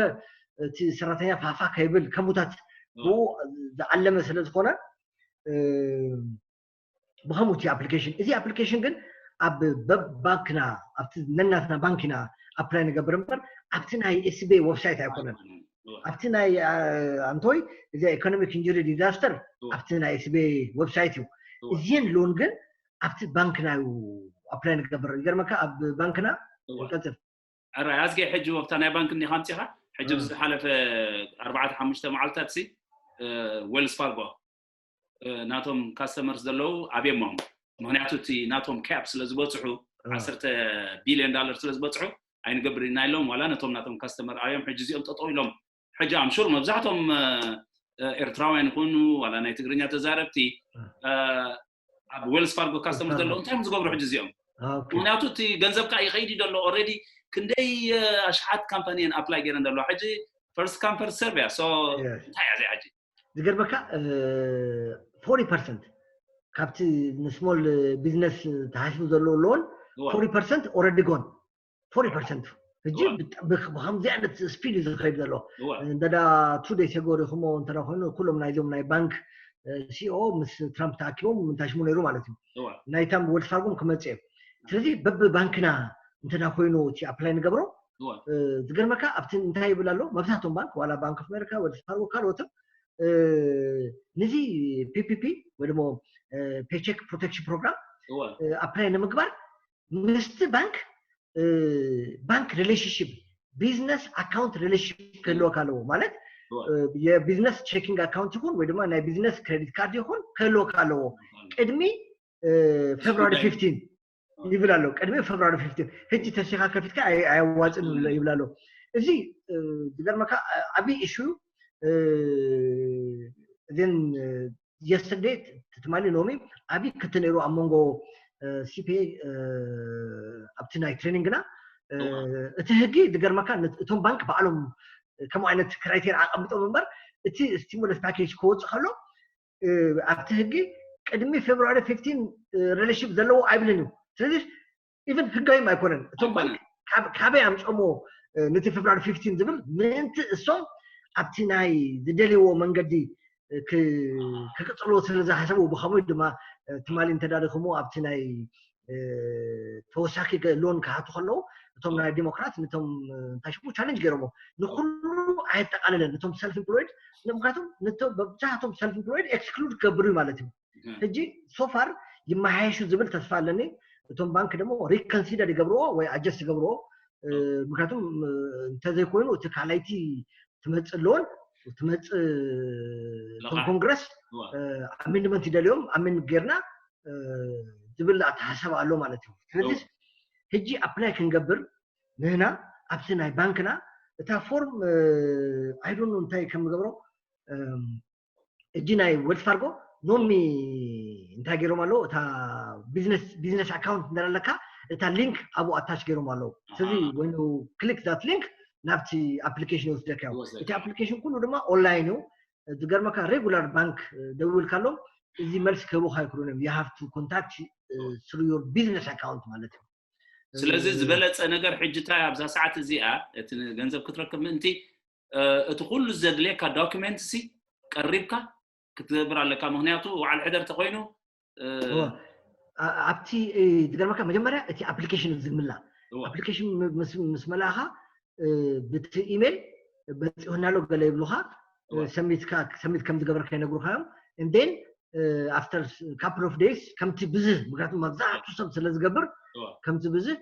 እቲ ሰራተኛ ፋፋ ከይብል ከምኡታት ብኡ ዝዓለመ ስለ ዝኾነ ብኸምኡ እቲ application እዚ application ግን ኣብ ባንክና ኣብቲ ነናትና ባንክ ኢና apply ንገብር እምበር ኣብቲ ናይ S B A website ኣይኮነን። ኣብቲ ናይ ኣንቶይ እዚ economic injury disaster ኣብቲ ናይ S B A website እዩ። እዚን loan ግን ኣብቲ ባንክና እዩ apply ንገብር። ይገርመካ ኣብ ባንክና ቀፅል ሕራይ ኣዝገ ሕጂ ወቅታ ናይ ባንክ እንዲኻ ኣምፂኻ ሕጂ ብዝሓለፈ ኣርባዕተ ሓሙሽተ መዓልታት ሲ Wells Fargo ናቶም customers ዘለዉ ኣብየሞም። ምክንያቱ እቲ ናቶም cap ስለ ዝበፅሑ ዓሰርተ ቢልዮን ዳለር ስለ ዝበፅሑ ኣይንገብር ኢና ኢሎም ዋላ ነቶም ናቶም customer ኣብዮም ሕጂ እዚኦም ጠጠው ኢሎም ሕጂ I'm sure መብዛሕቶም ኤርትራውያን ይኮኑ ዋላ ናይ ትግርኛ ተዛረብቲ ኣብ Wells Fargo customers ዘለዉ እንታይ እዮም ዝገብሩ ሕጂ እዚኦም? ምክንያቱ እቲ ገንዘብ ከዓ ይኸይድ እዩ ዘሎ already ክንደይ ኣሽሓት ካምፓኒ እየን apply ገይረን ዘለዋ ሕጂ first come first serve እያ። So እንታይ እያ እዚኣ ሕጂ? ዝገርመካ forty percent ካብቲ ን small business ተሓሲቡ ዘሎ loan forty percent already gone forty percent ሕጂ ብከምዚ ዓይነት speed እዩ ዝኸይድ ዘሎ። እንደዳ two days ago ሪኹሞ እንተ ኮይኑ ኩሎም ናይዞም ናይ ባንክ CEO ምስ ትራምፕ ተኣኪቦም ምንታሽሙ ነይሩ ማለት እዩ። ናይታም Wells Fargo ክመፅእ እዩ። ስለዚ በቢ ባንክና እንተ ኮይኑ እቲ apply ንገብሮ ዝገርመካ ኣብቲ እንታይ ይብል ኣሎ መብዛሕቶም ባንክ ዋላ Bank of America Wells Fargo ካልኦትን ንዚ PPP ወይ ድማ Paycheck Protection Program apply ንምግባር ምስቲ ባንክ bank relationship business account relationship ክህልወካ ኣለዎ ማለት የ business checking account ይኹን ወይ ድማ ናይ business credit card ይኹን ክህልወካ ኣለዎ ቅድሚ February fifteen ይብል ኣሎ ቅድሚ February fifteen ሕጂ ተሲኻ ከፊትካ ኣየዋፅን ይብል ኣሎ። እዚ ዝገርመካ ዓብዪ issue then yesterday ትማሊ ሎሚ ዓብዪ ክቲ ነይሩ ኣብ መንጎ CPA ኣብቲ ናይ training ና እቲ ህጊ ዝገርመካ እቶም ባንክ ባዕሎም ከምኡ ዓይነት criteria ኣቐምጦም እምበር እቲ stimulus package ክወፅእ ከሎ ኣብቲ ህጊ ቅድሚ February fifteen relationship ዘለዎ ኣይብልን እዩ። ስለዚ even ህጋዊም ኣይኮነን። እቶም ባንክ ካበይ ኣምፀሞ ነቲ February fifteen ዝብል ምእንቲ እሶም ኣብቲ ናይ ዝደልይዎ መንገዲ ክቅፅልዎ ስለ ዝሓሰቡ ብከምኡ ድማ ትማሊ እንተዳሪኹሞ ኣብቲ ናይ ተወሳኪ loan ክሓቱ ከለዉ እቶም ናይ ዲሞክራት ነቶም እንታይ ሽሙ challenge ገይሮሞ ንኩሉ ኣየጠቃልለን እቶም self employed ምክንያቱም ብቻ እቶም self employed exclude ክገብሩ ማለት እዩ። ሕጂ so far ይመሓየሹ ዝብል ተስፋ ኣለኒ። እቶም ባንክ ደግሞ reconsider ይገብርዎ ወይ adjust ይገብርዎ ምክንያቱም እንተዘይኮይኑ እቲ ካልኣይቲ ትመፅእ loan ትመፅእ እቶም ኮንግረስ amendment ይደልዮም amend ጌርና ዝብል ኣተሓሳብ ኣሎ ማለት እዩ። ስለዚ ሕጂ apply ክንገብር ንህና ኣብቲ ናይ ባንክና እታ form I don't know እንታይ ከም ንገብሮ እጂ ናይ Wells Fargo ኖሚ እንታይ ገይሮም ኣለዉ እታ business business account እንዳለካ እታ link ኣብኡ attach ገይሮም ኣለዉ። ስለዚ when you click that link ናብቲ application ይወስደካ እዩ። እቲ application ኩሉ ድማ online እዩ። ዝገርመካ regular ባንክ ደውልካሎም እዚ መልሲ ክህቡካ ኣይክእሉን እዮም። You have to contact through your business account ማለት እዩ። ስለዚ ዝበለፀ ነገር ሕጂ እንታይ ኣብዛ ሰዓት እዚኣ እቲ ገንዘብ ክትረክብ ምእንቲ እቲ ኩሉ ዘድልየካ ዶክመንት ሲ ቀሪብካ ክትገብር ኣለካ። ምክንያቱ ውዓል ሕደር ተኮይኑ ኣብቲ ዝገርመካ መጀመርያ እቲ ኣፕሊኬሽን ዝምላ ኣፕሊኬሽን ምስ መላእኻ ብቲ ኢሜል በፂሁና ኣሎ ገለ ይብሉካ ሰሚት ከም ዝገበርካ ይነግሩካ እዮም። And then after couple of days ከምቲ ብዝህ ምክንያቱ መብዛሕቱ ሰብ ስለ ዝገብር ከምቲ ብዝህ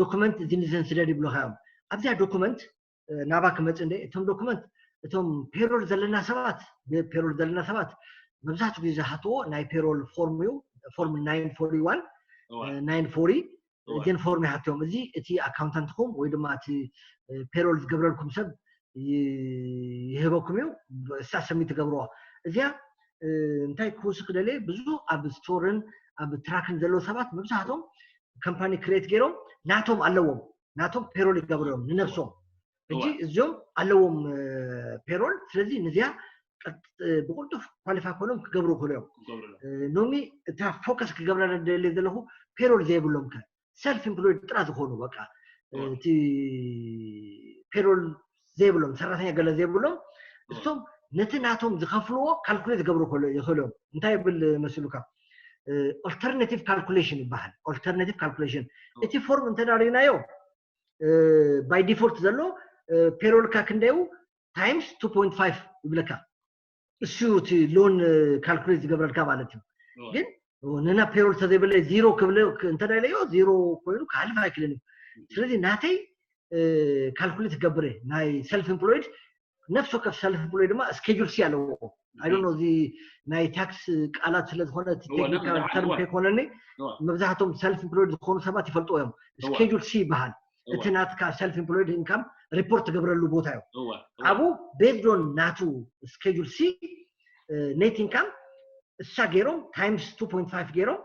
ዶክመንት እዚን እዘን ስደድ ይብሉካ እዮም። ኣብዚኣ ዶክመንት ናባ ክመፅ እንደ እቶም ዶክመንት እቶም ፔሮል ዘለና ሰባት ፔሮል ዘለና ሰባት መብዛሕትኡ ግዜ ዝሓትዎ ናይ ፔሮል ፎርም እዩ። ፎርም ናይን ፎርቲ ዋን ናይን ፎርቲ እዚን ፎርም ይሓትዮም። እዚ እቲ ኣካውንታንትኩም ወይ ድማ እቲ ፔሮል ዝገብረልኩም ሰብ ይህበኩም እዩ። እሳ ሰሚት ትገብርዋ። እዚኣ እንታይ ክውስክ ደልየ ብዙ ኣብ ስቶርን ኣብ ትራክን ዘለዉ ሰባት መብዛሕትኦም ካምፓኒ ክሬት ገይሮም ናቶም ኣለዎም ናቶም ፔሮል ይገብርዮም ንነብሶም። ሕጂ እዚኦም ኣለዎም ፔሮል። ስለዚ ንዚኣ ብቁልጡፍ ኳሊፋይ ኮኖም ክገብሩ ክእሉ እዮም። ኖሚ እታ ፎከስ ክገብራ ደልየ ዘለኹ ፔሮል ዘይብሎም ከ ሰልፍ ኢምፕሎይድ ጥራ ዝኾኑ በቃ እቲ ፔሮል ዘይብሎም ሰራተኛ ገለ ዘይብሎም እሶም ነቲ ናቶም ዝኸፍልዎ ካልኩሌት ገብሩ ይኽእሉ እዮም። እንታይ ይብል መስሉካ? ኦልተርናቲቭ ካልኩሌሽን ይበሃል። ኦልተርናቲቭ ካልኩሌሽን እቲ ፎርም እንተዳሪናዮ ባይ ዲፎልት ዘሎ ፔሮልካ ክንደዩ ታይምስ ቱ ፖይንት ፋይቭ ይብለካ። እሱ እቲ ሎን ካልኩሌት ዝገብረልካ ማለት እዩ። ግን ንና ፔሮል ተዘይበለ ዚሮ ክብለ እንተዳለዮ ዚሮ ኮይኑ ክሓልፍ ኣይክልን እዩ። ስለዚ ናተይ ካልኩሌት ገብረ ናይ ሰልፍ ኢምፕሎይድ ነፍሲ ወከፍ ሰልፍ ኢምፕሎይድ ድማ ስኬጁል ሲ ኣለዎ። ኣይ ዶንት ኖ እዚ ናይ ታክስ ቃላት ስለ ዝኾነ እቲ ቴክኒካል ተርም ከይኮነኒ መብዛሕቶም ሰልፍ ኢምፕሎይድ ዝኾኑ ሰባት ይፈልጡ እዮም። ስኬጁል ሲ ይበሃል። እቲ ናትካ ሰልፍ ኢምፕሎይድ ኢንካም ሪፖርት ትገብረሉ ቦታ እዩ። ኣብኡ ቤዝድ ኦን ናቱ ስኬጁል ሲ ኔት ኢንካም እሳ ገይሮም ታይምስ ቱ ፖይንት ፋይቭ ገይሮም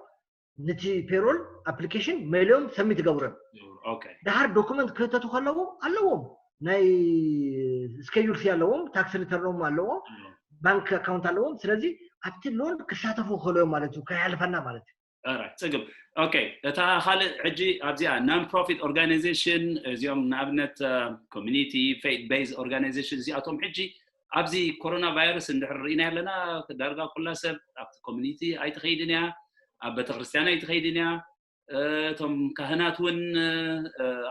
ነቲ ፔሮል ኣፕሊኬሽን መሊኦም ሰሚት ይገብሩ እዮም። ድሓር ዶኩመንት ክህተቱ ከለዎም ኣለዎም ናይ ስኬጁል ሲ ኣለዎም፣ ታክስ ሪተርኖም ኣለዎም፣ ባንክ ኣካውንት ኣለዎም። ስለዚ ኣብቲ ሎን ክሳተፉ ክኽእሉ እዮም ማለት እዩ፣ ከይሓልፈና ማለት እዩ። ፅግም ኦኬ። እታ ካልእ ሕጂ ኣብዚኣ ናን ፕሮፊት ኦርጋናይዜሽን እዚኦም ንኣብነት ኮሚኒቲ ፌት ቤዝ ኦርጋናይዜሽን እዚኣቶም ሕጂ ኣብዚ ኮሮና ቫይረስ እንድሕር ርኢና ኣለና ዳርጋ ኩላ ሰብ ኣብቲ ኮሚኒቲ ኣይትኸይድን እያ፣ ኣብ ቤተክርስትያን ኣይትኸይድን እያ። እቶም ካህናት እውን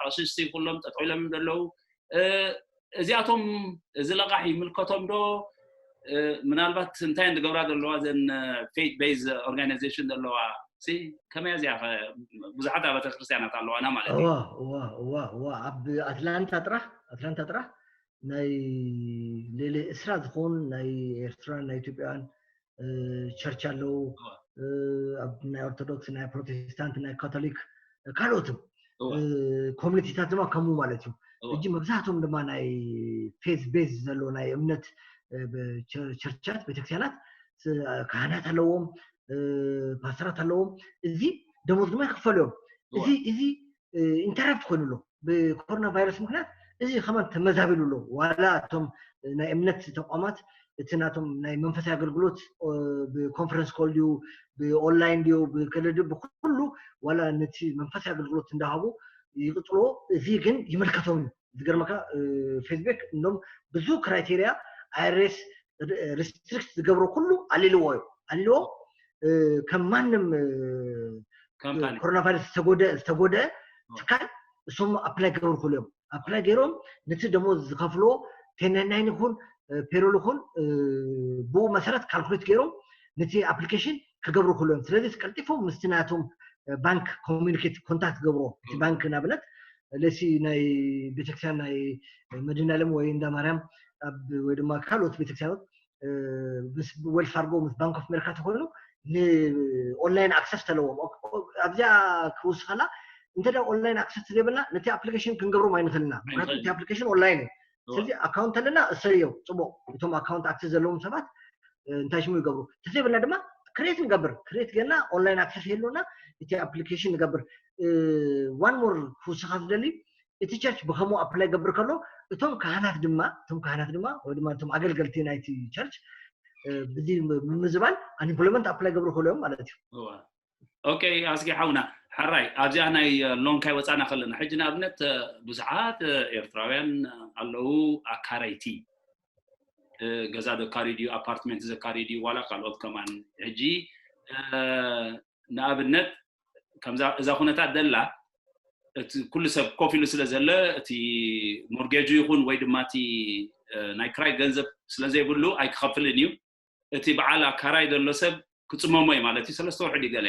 ኣቕሽሽቲ ኩሎም ጠጠው ኢሎም ዘለዉ። እዚኣቶም እዚ ለቓሕ ይምልከቶም ዶ? ምናልባት እንታይ ዝገብራ ዘለዋ ዘን ፌት ቤዝ ኦርጋናይዜሽን ዘለዋ ከመይ እዚኣ ብዙሓት ኣብያተ ክርስትያናት ኣለዋና ማለት እዩ። እዋ እዋ ኣብ ኣትላንታ ጥራሕ ኣትላንታ ጥራሕ ናይ ሌሌ እስራ ዝኾን ናይ ኤርትራን ናይ ኢትዮጵያን ቸርች ኣለዉ። ናይ ኦርቶዶክስ ናይ ፕሮቴስታንት ናይ ካቶሊክ ካልኦትም ኮሚኒቲታት ድማ ከምኡ ማለት እዩ። እጂ መብዛሕትኦም ድማ ናይ ፌዝ ቤዝ ዘለዎ ናይ እምነት ቸርቻት ቤተክርስትያናት ካህናት ኣለዎም፣ ፓስተራት ኣለዎም። እዚ ደሞዝ ድማ ይክፈሉ እዮም። እዚ እዚ ኢንተራፕት ኮይኑ ኣሎ ብኮሮና ቫይረስ ምክንያት። እዚ ከማን ተመዛቢሉ ኣሎ። ዋላ እቶም ናይ እምነት ተቋማት እቲ ናቶም ናይ መንፈሳዊ ኣገልግሎት ብኮንፈረንስ ኮል ድዩ ብኦንላይን ድዩ ብከለድ ብኩሉ ዋላ ነቲ መንፈሳዊ ኣገልግሎት እንዳሃቡ ይቅፅልዎ። እዚ ግን ይምልከቶም እዩ። ዝገርመካ ፌስቡክ እኖም ብዙ ክራይቴሪያ ኣይሬስ ሪስትሪክት ዝገብሮ ኩሉ ኣሊልዎ እዩ ኣሊልዎ። ከም ማንም ኮሮና ቫይረስ ዝተጎደ ዝተጎደ ትካል እሶም ኣፕላይ ክገብሩ ክእሉ እዮም። ኣፕላይ ገይሮም ነቲ ደሞዝ ዝከፍልዎ ቴነናይን ይኹን ፔሮል ይኹን ብኡ መሰረት ካልኩሌት ገይሮም ነቲ ኣፕሊኬሽን ክገብሩ ክእሉ እዮም። ስለዚ ቀልጢፎም ምስቲ ናቶም ባንክ ኮሚኒኬት ኮንታክት ገብርዎ። እቲ ባንክ ንኣብነት ለሲ ናይ ቤተክርስትያን ናይ መድኃኔዓለም ወይ እንዳ ማርያም ወይ ድማ ካልኦት ቤተክርስትያኖት ምስ ዌልስ ፋርጎ ምስ ባንክ ኦፍ ኣሜሪካ ተኮይኑ ንኦንላይን ኣክሰስ ተለዎም። ኣብዚኣ ክውስኸላ እንተ ኦንላይን ኣክሰስ ዘይብልና ነቲ ኣፕሊኬሽን ክንገብሮም ኣይንኽእልና። ምክንያቱ እቲ ኣፕሊኬሽን ኦንላይን እዩ። ስለዚ ኣካውንት ኣለና እሰየው ፅቡቅ። እቶም ኣካውንት ኣክሰስ ዘለዎም ሰባት እንታይ ሽሙ ይገብሩ። ተዘይብልና ድማ ክሬት ንገብር። ክሬት ገና ኦንላይን ኣክሰስ የለውና እቲ ኣፕሊኬሽን ንገብር። ዋን ሞር ክውስኻ ዝደሊ እቲ ቸርች ብከምኡ ኣፕላይ ገብር ከሎ እቶም ካህናት ድማ እቶም ካህናት ድማ ወይ ድማ እቶም ኣገልገልቲ ናይቲ ቸርች ብዚ ምምዝባል ኣንኢምፕሎይመንት ኣፕላይ ገብሩ ከሎ እዮም ማለት እዩ። ኦኬ ኣስጊ ሓውና ኣራይ ኣብዚኣ ናይ ሎን ካይ ወፃና ከለና ሕጂ ንኣብነት ብዙሓት ኤርትራውያን ኣለዉ ኣካረይቲ ገዛ ዘካርዩ ድዩ ኣፓርትመንት ዘካርዩ ድዩ ዋላ ካልኦት ከማን ሕጂ ንኣብነት ከምዛ እዛ ኩነታት ደላ እቲ ኩሉ ሰብ ኮፍ ኢሉ ስለ ዘለ እቲ ሞርጌጁ ይኹን ወይ ድማ እቲ ናይ ክራይ ገንዘብ ስለ ዘይብሉ ኣይክኸፍልን እዩ እቲ በዓል ኣካራይ ዘሎ ሰብ ክፅመሞ እዩ ማለት እዩ ሰለስተ ወርሒ ድዩ ገለ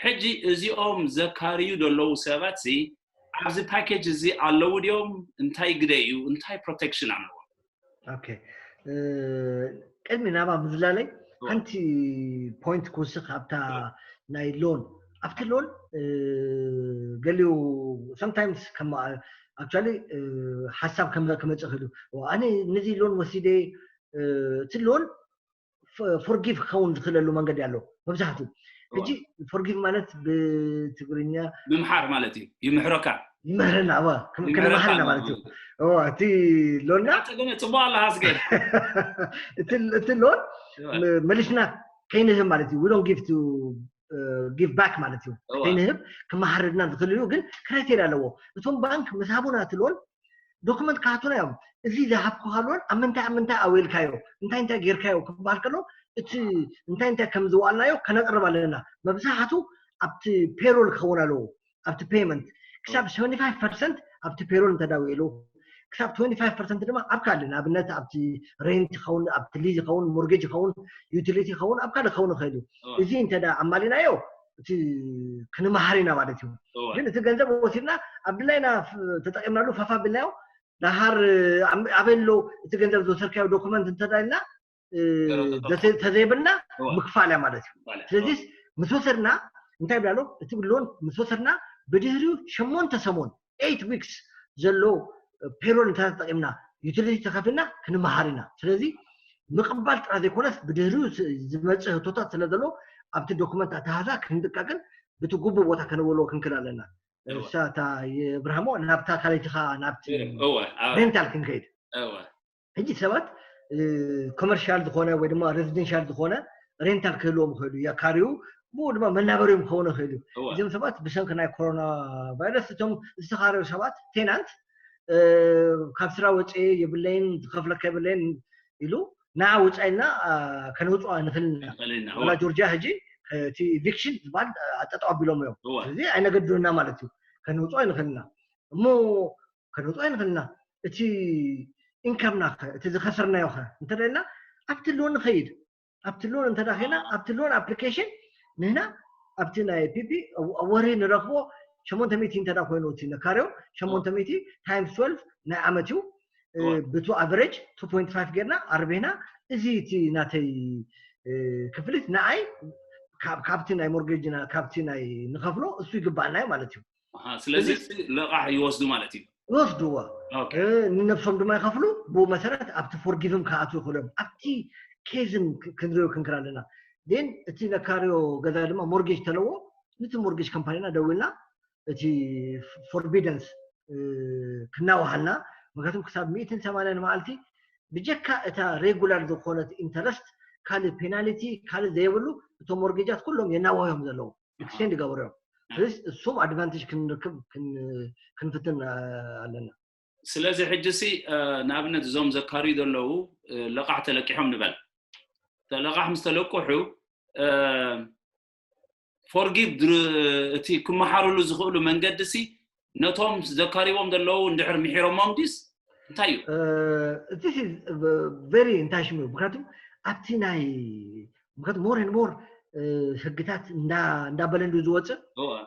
ሕጂ እዚኦም ዘካርዩ ዘለዉ ሰባት ሲ ኣብዚ ፓኬጅ እዚ ኣለዉ ድዮም እንታይ ግደ እዩ እንታይ ፕሮቴክሽን ኣለዎ ቅድሚ ናባ ምዝላለይ ሓንቲ ፖይንት ክውስኽ ኣብታ ናይ ሎን ኣብቲ ሎን ገሊኡ sometimes actually ሓሳብ ከም ክመፅእ ክእል ኣነ ነዚ ሎን ወሲደ እቲ ሎን ፎርጊቭ ክኸውን ዝኽእለሉ መንገዲ ኣሎ መብዛሕቱ ሕጂ ፎርጊቭ ማለት ብትግርኛ ምምሓር ማለት እዩ ይምሕረካ ይምህርና እወ ክንመሃርና ማለት እዩ እወ እቲ ሎና ጸገመ ጽቡቅ ኣለካ ኣስገ እቲ ሎን መሊስና ከይንህብ ማለት እዩ we don't give to give back ማለት እዩ ከይንህብ ክመሃርድና ዝኽእል እዩ ግን ክራይቴርያ ኣለዎ እቶም ባንክ ምስ ሃቡና እቲ ሎን ዶክመንት ክሃቱና እዮም እዚ ዝሃብኩካ ሎን ኣብ ምንታይ ኣብ ምንታይ ኣውዒልካዮ እንታይ እንታይ ጌርካዮ ክበሃል ከሎ እቲ እንታይ እንታይ ከም ዝወኣልናዮ ከነቅርብ ኣለና መብዛሕቱ ኣብቲ ፔሮል ክኸውን ኣለዎ ኣብቲ ፔመንት ክሳብ 75 ፐርሰንት ኣብቲ ፔሮል እንተዳዊዕሉ ክሳብ 25 ፐርሰንት ድማ ኣብ ካልእ ንኣብነት ኣብቲ ሬንት ይኸውን ኣብቲ ሊዝ ይኸውን ሞርጌጅ ይኸውን ዩቲሊቲ ይኸውን ኣብ ካልእ ክኸውን ይኽእል እዩ እዚ እንተ ኣማሊናዮ እቲ ክንመሃር ኢና ማለት እዩ ግን እቲ ገንዘብ ወሲድና ኣብ ድላይና ተጠቂምናሉ ፈፋ ቢልናዮ ዳሃር ኣበይ ኣሎ እቲ ገንዘብ ዝወሰድካዮ ዶኩመንት እንተዳልና ተዘይብልና ምክፋል እያ ማለት እዩ ስለዚ ምስ ወሰድና እንታይ ብላ ኣሎ እቲ ሎን ምስ ወሰድና ብድህሪኡ ሸሞንተ ሰሞን ኤይት ዊክስ ዘሎ ፔሮል እንተ ተጠቂምና ዩቲሊቲ ተኸፊልና ክንመሃር ኢና ስለዚ ምቕባል ጥራሕ ዘይኮነስ ብድህሪኡ ዝመፅእ ህቶታት ስለ ዘሎ ኣብቲ ዶኩመንት ኣተሃዛ ክንድቀቅን ብቲ ጉቡ ቦታ ከነውሎ ክንክል ኣለና እሳ እታ የብርሃሞ ናብታ ካልኣይትኻ ናብቲ ሬንታል ክንከይድ ሕጂ ሰባት ኮመርሻል ዝኾነ ወይ ድማ ሬዚደንሻል ዝኾነ ሬንታል ክህልዎም ይኽእሉ የካሪዩ ብኡ ድማ መናበሪዮም ክኸውን ይኽእል እዩ እዚኦም ሰባት ብሰንኪ ናይ ኮሮና ቫይረስ እቶም ዝተኻረዩ ሰባት ቴናንት ካብ ስራ ወፅኤ የብለይን ዝኸፍለካ የብለይን ኢሉ ንዓ ውፃ ኢልና ከነውፅኦ ንኽእል ኢና ጆርጂያ ሕጂ እቲ ኢቪክሽን ዝበሃል ኣጠጠው ኣቢሎም እዮም እዚ ኣይነገድዱና ማለት እዩ ከነውፅኦ ንኽእል ኢና እሞ ከነውፅኦ ንኽእል ኢና እቲ ኢንካምና እቲ ዝኸሰርናዮ ኸ እንተደልና ኣብቲ ሎን ንኸይድ ኣብቲ ሎን እንተዳኺና ኣብቲ ሎን ኣፕሊኬሽን ንህና ኣብቲ ናይ ፒፒ ወርሂ ንረኽቦ ሸሞንተ ሚእቲ እንተ ኮይኑ እቲ ነካርዮ ሸሞንተ ሚእቲ ታይምስ ትወልቭ ናይ ዓመት እዩ ብቱ ኣቨሬጅ ቱ ፖይንት ፋይቭ ጌርና ኣርቤና እዚ እቲ ናተይ ክፍሊት ንኣይ ካብቲ ናይ ሞርጌጅና ካብቲ ናይ ንኸፍሎ እሱ ይግባኣና እዩ ማለት እዩ ስለዚ ለቓሕ ይወስዱ ማለት እዩ ይወስድዎ ንነብሶም ድማ ይኸፍሉ ብኡ መሰረት ኣብቲ ፎርጊቭም ክኣትዉ ይኽእሎም ኣብቲ ኬዝን ክንሪኦ ክንክር ኣለና ን እቲ ነካርዮ ገዛ ድማ ሞርጌጅ ተለዎ ንቲ ሞርጌጅ ካምፓኒና ደዊልና እቲ ፎርቢደንስ ክናውሃልና ምክንያቱም ክሳብ ሚእትን ሰማንያን መዓልቲ ብጀካ እታ ሬጉላር ዝኾነት ኢንተረስት ካልእ ፔናልቲ ካልእ ዘየብሉ እቶም ሞርጌጃት ኩሎም የናዋዮም ዘለዉ ኤክስቴንድ ይገብሩ እዮም ስለዚ እሱም ኣድቫንቴጅ ክንርክብ ክንፍትን ኣለና ስለዚ ሕጂ ሲ ንኣብነት እዞም ዘካርዩ ዘለዉ ለቃሕ ተለቂሖም ንበል ለቃሕ ምስ ተለቅሑ ፎርጊቭ እቲ ክመሓሩሉ ዝኽእሉ መንገዲ ሲ ነቶም ዘካሪቦም ዘለዉ እንድሕር ምሒሮሞም ዲስ እንታይ እዩ እቲ ቨሪ እንታይ ሽሙ ምክንያቱም ኣብቲ ናይ ምክንያቱ ሞር ን ሞር ህግታት እንዳበለ እንዱ ዝወፅእ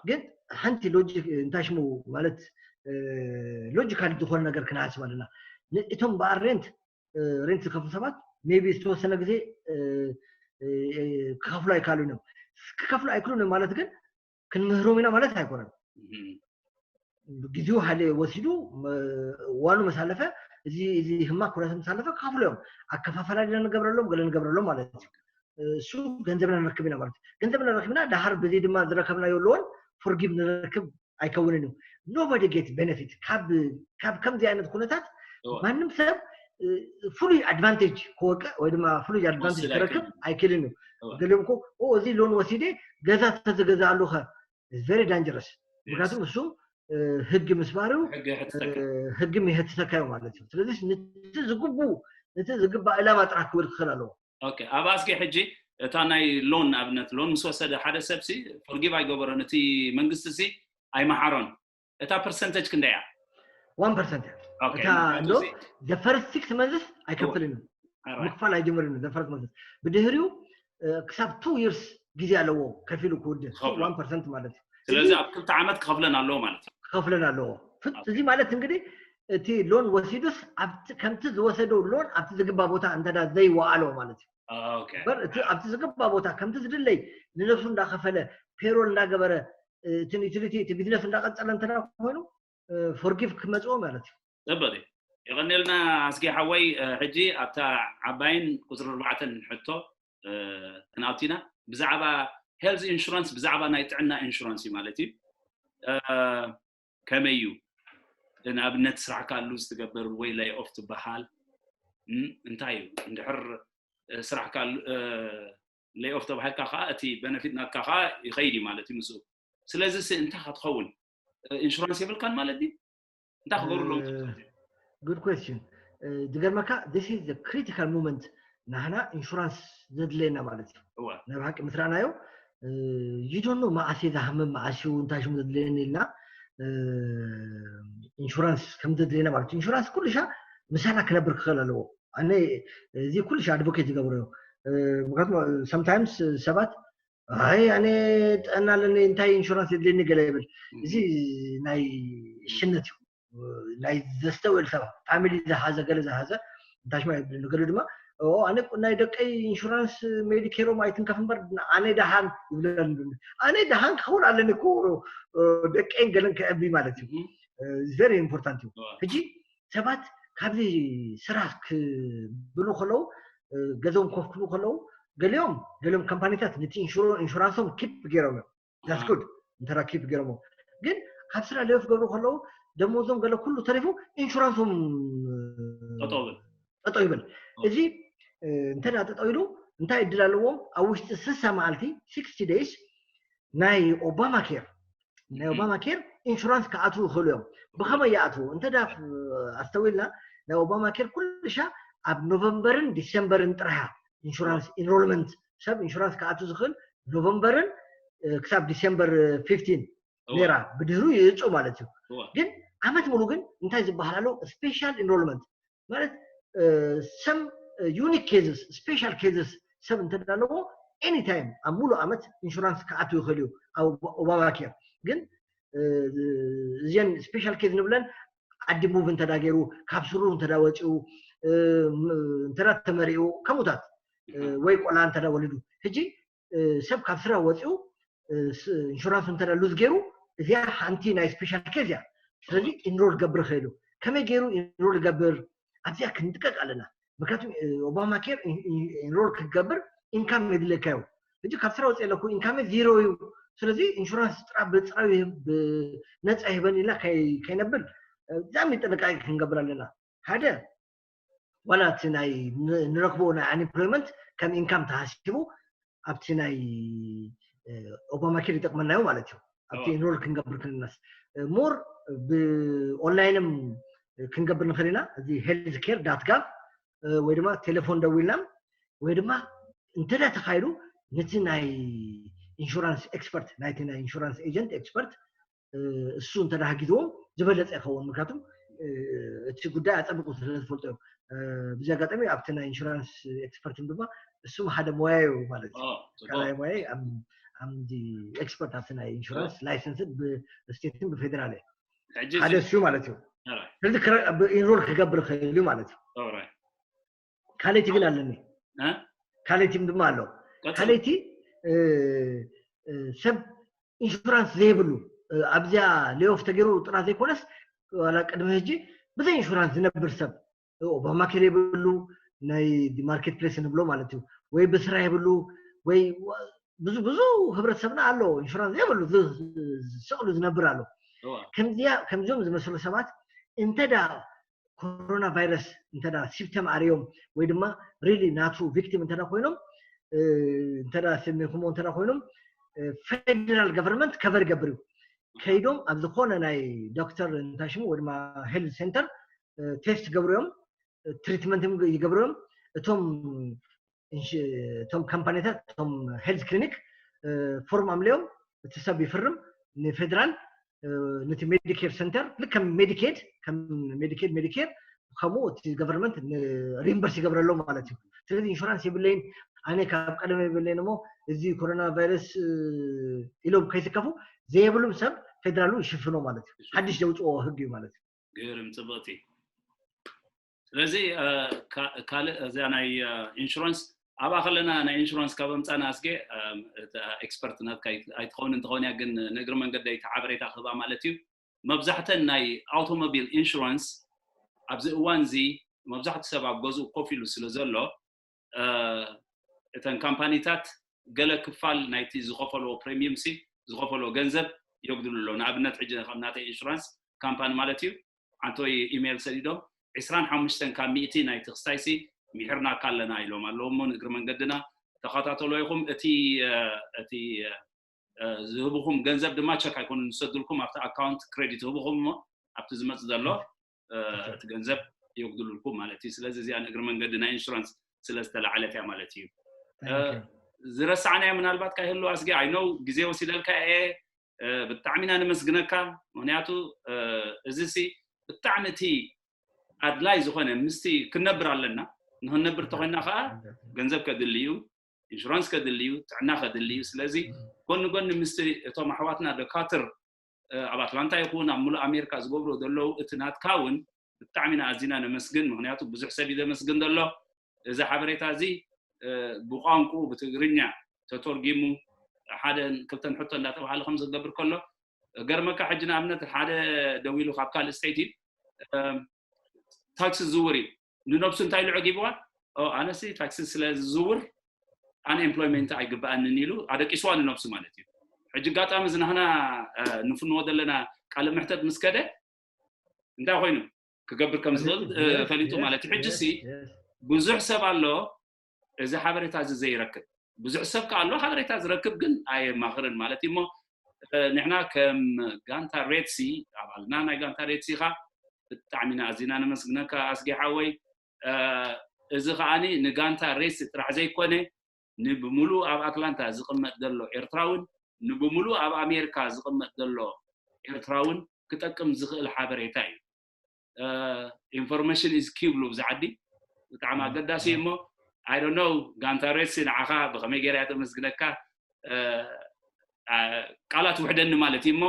ግን ሓንቲ ሎጂክ እንታይ ሽሙ ማለት ሎጂካል ዝኾነ ነገር ክነሃስብ ኣለና እቶም በኣር ሬንት ሬንት ዝከፍሉ ሰባት ሜቢ ዝተወሰነ ግዜ ክከፍሉ ኣይካሉን እዮም ክከፍሉ ኣይክሉን ማለት ግን ክንምህሮም ኢና ማለት ኣይኮነን ግዜኡ ሓደ ወሲዱ ዋኑ መሳለፈ እዚ እዚ ህማ ኩነተ መሳለፈ ክከፍሉ እዮም ኣከፋፈላ ዲና ንገብረሎም ገለ ንገብረሎም ማለት እዩ እሱ ገንዘብና ንረክብ ኢና ማለት ገንዘብና ረክብና ዳሃር በዚ ድማ ዝረከብናዮ ሎን ፎርጊቭ ንረክብ ኣይከውንን እዩ nobody get benefit ካብ ከምዚ ዓይነት ኩነታት ማንም ሰብ ፍሉይ ኣድቫንቴጅ ክወቅዕ ወይ ድማ ፍሉይ ኣድቫንቴጅ ክረክብ ኣይክልን እዩ ገሊኦም እኮ እዚ ሎን ወሲደ ገዛ ተዝገዛኣሉ ከ very dangerous። ምክንያቱም እሱ ህግ ምስባሩ ህግ ይሕትተካ እዩ ማለት እዩ። ስለዚህ ነቲ ዝግቡ ነቲ ዝግባእ ዕላማ ጥራሕ ክብል ክኽእል ኣለዎ። ኦኬ፣ ኣብ ኣስጌ ሕጂ እታ ናይ ሎን ንኣብነት ሎን ምስ ወሰደ ሓደ ሰብሲ ፎርጊቭ ኣይገበሮን፣ እቲ መንግስቲ ሲ ኣይመሓሮን። እታ ፐርሰንተጅ ክንደይ እያ? ዋን ፐርሰንት እያ። እታ እንዶ the first six months ኣይከፍልን እዩ። ምክፋል ኣይጀምርን እዩ the first months። ብድህሪኡ ክሳብ two years ግዜ ኣለዎ ከፊሉ ክውድእ። ዋን ፐርሰንት ማለት እዩ። ስለዚ ኣብ ክልተ ዓመት ክኸፍለን ኣለዎ ማለት እዩ። ክኸፍለን ኣለዎ። እዚ ማለት እንግዲህ እቲ ሎን ወሲዱስ ከምቲ ዝወሰደው ሎን ኣብቲ ዝግባ ቦታ እንተ ዘይወዓሎ ማለት እዩ። በር እቲ ኣብቲ ዝግባ ቦታ ከምቲ ዝድለይ ንነብሱ እንዳኸፈለ ፔሮል እንዳገበረ እቲ ዩቲሊቲ እቲ ቢዝነስ እንዳቀጸለ እንተ ኮይኑ ፎርጊቭ ክመጽኦ ማለት እዩ። ጽቡቅ እዩ። የቐኔልና ኣስጌ ሓወይ። ሕጂ ኣብታ ዓባይን ቁፅሪ ኣርባዕተን ሕቶ ክንኣቱ ኢና። ብዛዕባ ሄልዝ ኢንሹራንስ፣ ብዛዕባ ናይ ጥዕና ኢንሹራንስ እዩ ማለት እዩ። ከመይ እዩ? ንኣብነት ስራሕካ ኣሉ ዝትገብር ወይ ሌይ ኦፍ ትበሃል እንታይ እዩ? እንድሕር ስራሕካ ሌይ ኦፍ ተባሂልካ ከዓ እቲ በነፊት ናትካ ከዓ ይኸይድ እዩ ማለት እዩ ምስኡ። ስለዚ ሲ እንታይ ክትኸውን? ኢንሹራንስ የብልካን ማለት ድዩ? እንታይ ክገብሩ ኣለዎም? Good question። ዝገርመካ this is the critical moment። ናህና ኢንሹራንስ ዘድለየና ማለት እዩ። ናይ ብሓቂ ምስ ረኣናዮ you don't know መዓስ ዝሃምም መዓስ እዩ እንታይ ሽሙ ዘድለየኒ ኢልና ኢንሹራንስ ከም ዘድለየና ማለት እዩ። ኢንሹራንስ ኩሉ ሻ ምሳና ክነብር ክኽእል ኣለዎ። ኣነ እዚ ኩሉ ሻ ኣድቮኬት ዝገብሮ እዩ። ምክንያቱም sometimes ሰባት ኣይ ኣነ ጥዕና ኣለኒ እንታይ ኢንሹራንስ የድልየኒ ገለ ይብል። እዚ ናይ ሽነት እዩ። ናይ ዘስተውዕል ሰብ ፋሚሊ ዝሓዘ ገለ ዝሓዘ እንታይ ሽማ ይብል። ገለ ድማ ኣነ ናይ ደቀይ ኢንሹራንስ ሜዲኬሮም ኣይትንከፍ እምበር ኣነ ደሃን ይብለኒ። ኣነ ደሃን ክኸውን ኣለኒ እኮ ደቀይን ገለን ከዕቢ ማለት እዩ። Very important እዩ። ሕጂ ሰባት ካብዚ ስራሕ ክብሉ ከለዉ ገዞም ኮፍ ክብሉ ከለዉ ገሊኦም ገሊኦም ካምፓኒታት ነቲ ኢንሹራንሶም ኪፕ ገይሮም እዮም። That's good እንተ ኪፕ ገይሮሞ ግን ካብ ስራሕ ሌይ ኦፍ ክገብሩ ከለዉ ደሞዞም ገለ ኩሉ ተሪፉ ኢንሹራንሶም ጠጠው ይብል። እዚ እንተ ጠጠው ኢሉ እንታይ እድል ኣለዎም? ኣብ ውሽጢ ስሳ መዓልቲ sixty days ናይ ኦባማ ኬር ናይ ኦባማ ኬር ኢንሹራንስ ክኣትዉ ይኽእሉ እዮም። ብኸመይ ይኣትዉ? እንተ ኣስተውልና ናይ ኦባማ ኬር ኩልሻ ኣብ ኖቨምበርን ዲሴምበርን ጥራሕያ ኢንሹራንስ ኢንሮልመንት ሰብ ኢንሹራንስ ክኣትዉ ዝኽእል ኖቨምበርን ክሳብ ዲሴምበር fifteen ነራ ብድህሩ ይእፁ ማለት እዩ። ግን ዓመት ሙሉ ግን እንታይ ዝበሃል ኣሎ? ስፔሻል ኢንሮልመንት ማለት some unique cases special cases ሰብ እንተዳለዎ ኤኒታይም ኣብ ሙሉ ዓመት ኢንሹራንስ ክኣትው ይኽእል እዩ ኣብ ኦባማ ኬር። ግን እዚን ስፔሻል ኬዝ ንብለን ዓዲ ሙቭ እንተዳገይሩ ካብ ስሩ እንተዳወፂኡ እንተዳ ተመሪኡ ከምኡታት ወይ ቆልዓ እንተዳ ወሊዱ ሕጂ ሰብ ካብ ስራ ወፂኡ ኢንሹራንስ እንተ ሉዝ ገይሩ እዚኣ ሓንቲ ናይ ስፔሻል ኬዝ እያ። ስለዚ ኢንሮል ገብር ይኽእል እዩ። ከመይ ገይሩ ኢንሮል ይገብር ኣብዚኣ ክንጥቀቅ ኣለና። ምክንያቱ ኦባማ ኬር ኢንሮል ክትገብር ኢንካም የድለካ እዩ። ሕጂ ካብ ስራ ወፂ ኣለኩ ኢንካም ዚሮ እዩ። ስለዚ ኢንሹራንስ ጥራ ብፅራዊ ነፃ ይህበን ኢልና ከይነብል ብጣዕሚ ጥንቃቄ ክንገብር ኣለና። ሓደ ዋላ እቲ ናይ ንረክቦ ናይ ኣንኤምፕሎይመንት ከም ኢንካም ተሃሲቡ ኣብቲ ናይ ኦባማ ኬር ይጠቅመና እዩ ማለት እዩ። ኣብቲ ኢንሮል ክንገብር ክንነስ ሞር ብኦንላይንም ክንገብር ንኽእል ኢና። እዚ ሄልዝ ኬር ዳት ጋቭ ወይ ድማ ቴሌፎን ደዊልና ወይ ድማ እንተዳ ተኻይዱ ነቲ ናይ ኢንሹራንስ ኤክስፐርት ናይቲ ናይ ኢንሹራንስ ኤጀንት ኤክስፐርት እሱ እንተ ሓጊዝዎም ዝበለፀ ይኸውን። ምክንያቱም እቲ ጉዳይ ኣፀቢቑ ስለ ዝፈልጦ እዮም። ብዚ ኣጋጣሚ ኣብቲ ናይ ኢንሹራንስ ኤክስፐርት ድማ እሱም ሓደ ሞያ እዩ ማለት እዩ። ካልኣይ ሞያ ኣምዚ ኤክስፐርት ኣብቲ ናይ ኢንሹራንስ ላይሰንስን ብስቴትን ብፌዴራል ሓደ እሱ ማለት እዩ። ስለዚ ኢንሮል ክገብር ይኽእል እዩ ማለት እዩ። ካልኣይቲ ግን ኣለኒ። ካልኣይቲ ድማ ኣሎ። ካልኣይቲ ሰብ ኢንሹራንስ ዘይብሉ ኣብዚኣ ሌኦፍ ተገይሩ ጥራሕ ዘይኮነስ ዋላ ቅድሚ ሕጂ ብዘይ ኢንሹራንስ ዝነብር ሰብ ኦባማ ኬር የብሉ ናይ ማርኬት ፕሌስ ንብሎ ማለት እዩ ወይ ብስራ የብሉ ወይ ብዙ ብዙ ህብረተሰብና ኣሎ ኢንሹራንስ የብሉ ዝስቕሉ ዝነብር ኣሎ። ከምዚኦም ዝመሰሉ ሰባት እንተዳ ኮሮና ቫይረስ እንተ ሲፕተም ኣርዮም ወይ ድማ ሪሊ ናቱ ቪክቲም እንተ ኮይኖም እንተ ስሚኹሞ እንተ ኮይኖም federal government cover ይገብር እዩ። ከይዶም ኣብ ዝኾነ ናይ ዶክተር እንታይ ሽሙ ወይ ድማ health center test ይገብሩ እዮም፣ treatment ይገብሩ እዮም። እቶም እቶም ካምፓኒታት እቶም health clinic form ኣምልዮም እቲ ሰብ ይፍርም ንፌደራል ነቲ Medicare center ልክ ከም Medicaid ከም Medicaid Medicare ከምኡ እቲ government reimburse ይገብረሎ ማለት እዩ። ስለዚ ኢንሹራንስ የብለይን ኣነ ካብ ቀደም የብለይን እሞ እዚ ኮሮና ቫይረስ ኢሎም ከይትከፉ ዘየብሉም ሰብ ፌደራሉ ይሽፍኖ ማለት እዩ። ሓድሽ ዘውፅኦ ህግ እዩ ማለት እዩ። ግርም ጽብቕቲ። ስለዚ ካልእ እዚኣ ናይ ኢንሹራንስ ኣብኣ ከለና ናይ ኢንሹራንስ ካብ ኣምፃና ኣስጌ ኤክስፐርት ናትካ ኣይትኸውን እንተኾን እያ ግን ንእግሪ መንገደይ ሓበሬታ ክህባ ማለት እዩ። መብዛሕተን ናይ ኣውቶሞቢል ኢንሹራንስ ኣብዚ እዋን እዚ መብዛሕትኡ ሰብ ኣብ ገዝኡ ኮፍ ኢሉ ስለ ዘሎ እተን ካምፓኒታት ገለ ክፋል ናይቲ ዝኸፈልዎ ፕሪሚየም ሲ ዝኸፈልዎ ገንዘብ የጉድሉ ኣለዉ። ንኣብነት ሕጂ ከም ናተይ ኢንሹራንስ ካምፓኒ ማለት እዩ ኣንቶይ ኢሜይል ሰዲዶም ዕስራን ሓሙሽተን ካብ ሚእቲ ናይቲ ክስታይ ሲ ሚሒርናካ ኣለና ኢሎም ኣለዉ። እሞ ንእግሪ መንገድና ተኸታተሎ ኢኹም። እቲ እቲ ዝህብኹም ገንዘብ ድማ ቸክ ኣይኮኑን ዝሰዱልኩም ኣብቲ ኣካውንት ክሬዲት ህብኹም እሞ ኣብቲ ዝመፅ ዘሎ እቲ ገንዘብ የጉድሉልኩም ማለት እዩ። ስለዚ እዚኣ ንእግሪ መንገዲ ናይ ኢንሹራንስ ስለ ዝተላዓለት እያ ማለት እዩ። ዝረሳዕናዮ ምናልባት ካይህሉ ኣስጌ ኣይነው ግዜ ወሲደልካ እየ ብጣዕሚ ኢና ነመስግነካ። ምክንያቱ እዚ ሲ ብጣዕሚ እቲ ኣድላይ ዝኾነ ምስቲ ክንነብር ኣለና። ንክንነብር ተኮይና ከዓ ገንዘብ ከድሊ እዩ፣ ኢንሹራንስ ከድሊ እዩ፣ ጥዕና ከድሊ እዩ። ስለዚ ጎኒ ጎኒ ምስቲ እቶም ኣሕዋትና ደካትር ኣብ ኣትላንታ ይኹን ኣብ ሙሉእ ኣሜሪካ ዝገብርዎ ዘለዉ እቲ ናትካ እውን ብጣዕሚ ኢና ኣዚና ነመስግን። ምክንያቱ ብዙሕ ሰብ እዩ ዘመስግን ዘሎ። እዚ ሓበሬታ እዚ ብቋንቁ ብትግርኛ ተተርጊሙ ሓደን ክልተን ሕቶ እንዳተባሃለ ከም ዝገብር ከሎ ገርመካ ሕጂ ንኣብነት ሓደ ደዊሉ ካብ ካልእ ስቴት እዩ ታክሲ ዝዝውር እዩ ንነብሱ እንታይ ኢሉ ዕጊብዋ ኣነሲ ታክሲ ስለ ዝዝውር ኣነ ኤምፕሎይመንት ኣይግበኣንን ኢሉ ኣደቂስዋ ንነብሱ ማለት እዩ። ሕጂ ኣጋጣሚ ዝናህና ንፍንዎ ዘለና ቃለ ምሕተት ምስ ከደ እንታይ ኮይኑ ክገብር ከም ዝኽእል ፈሊጡ ማለት እዩ። ሕጂ ሲ ብዙሕ ሰብ ኣሎ እዚ ሓበሬታ እዚ ዘይረክብ ብዙሕ ሰብ ከ ኣሎ ሓበሬታ ዝረክብ ግን ኣየማኽርን ማለት እዩ። እሞ ንሕና ከም ጋንታ ሬድሲ ኣባልና ናይ ጋንታ ሬድሲ ኢኻ ብጣዕሚ ኢና ኣዚና ነመስግነካ ኣስጌ ሓወይ። እዚ ከዓኒ ንጋንታ ሬድሲ ጥራሕ ዘይኮነ ንብሙሉእ ኣብ ኣትላንታ ዝቕመጥ ዘሎ ኤርትራውን ንብሙሉእ ኣብ ኣሜሪካ ዝቕመጥ ዘሎ ኤርትራውን ክጠቅም ዝኽእል ሓበሬታ እዩ። ኢንፎርሜሽን ኢዝ ኪው ብሉ ብዛ ዓዲ ብጣዕሚ ኣገዳሲ እዩ። እሞ I don't know ጋንታ ሬድሲ ንዓኻ ብኸመይ ገይራ እያ ተመስግነካ ቃላት ውሕደኒ ማለት እዩ። እሞ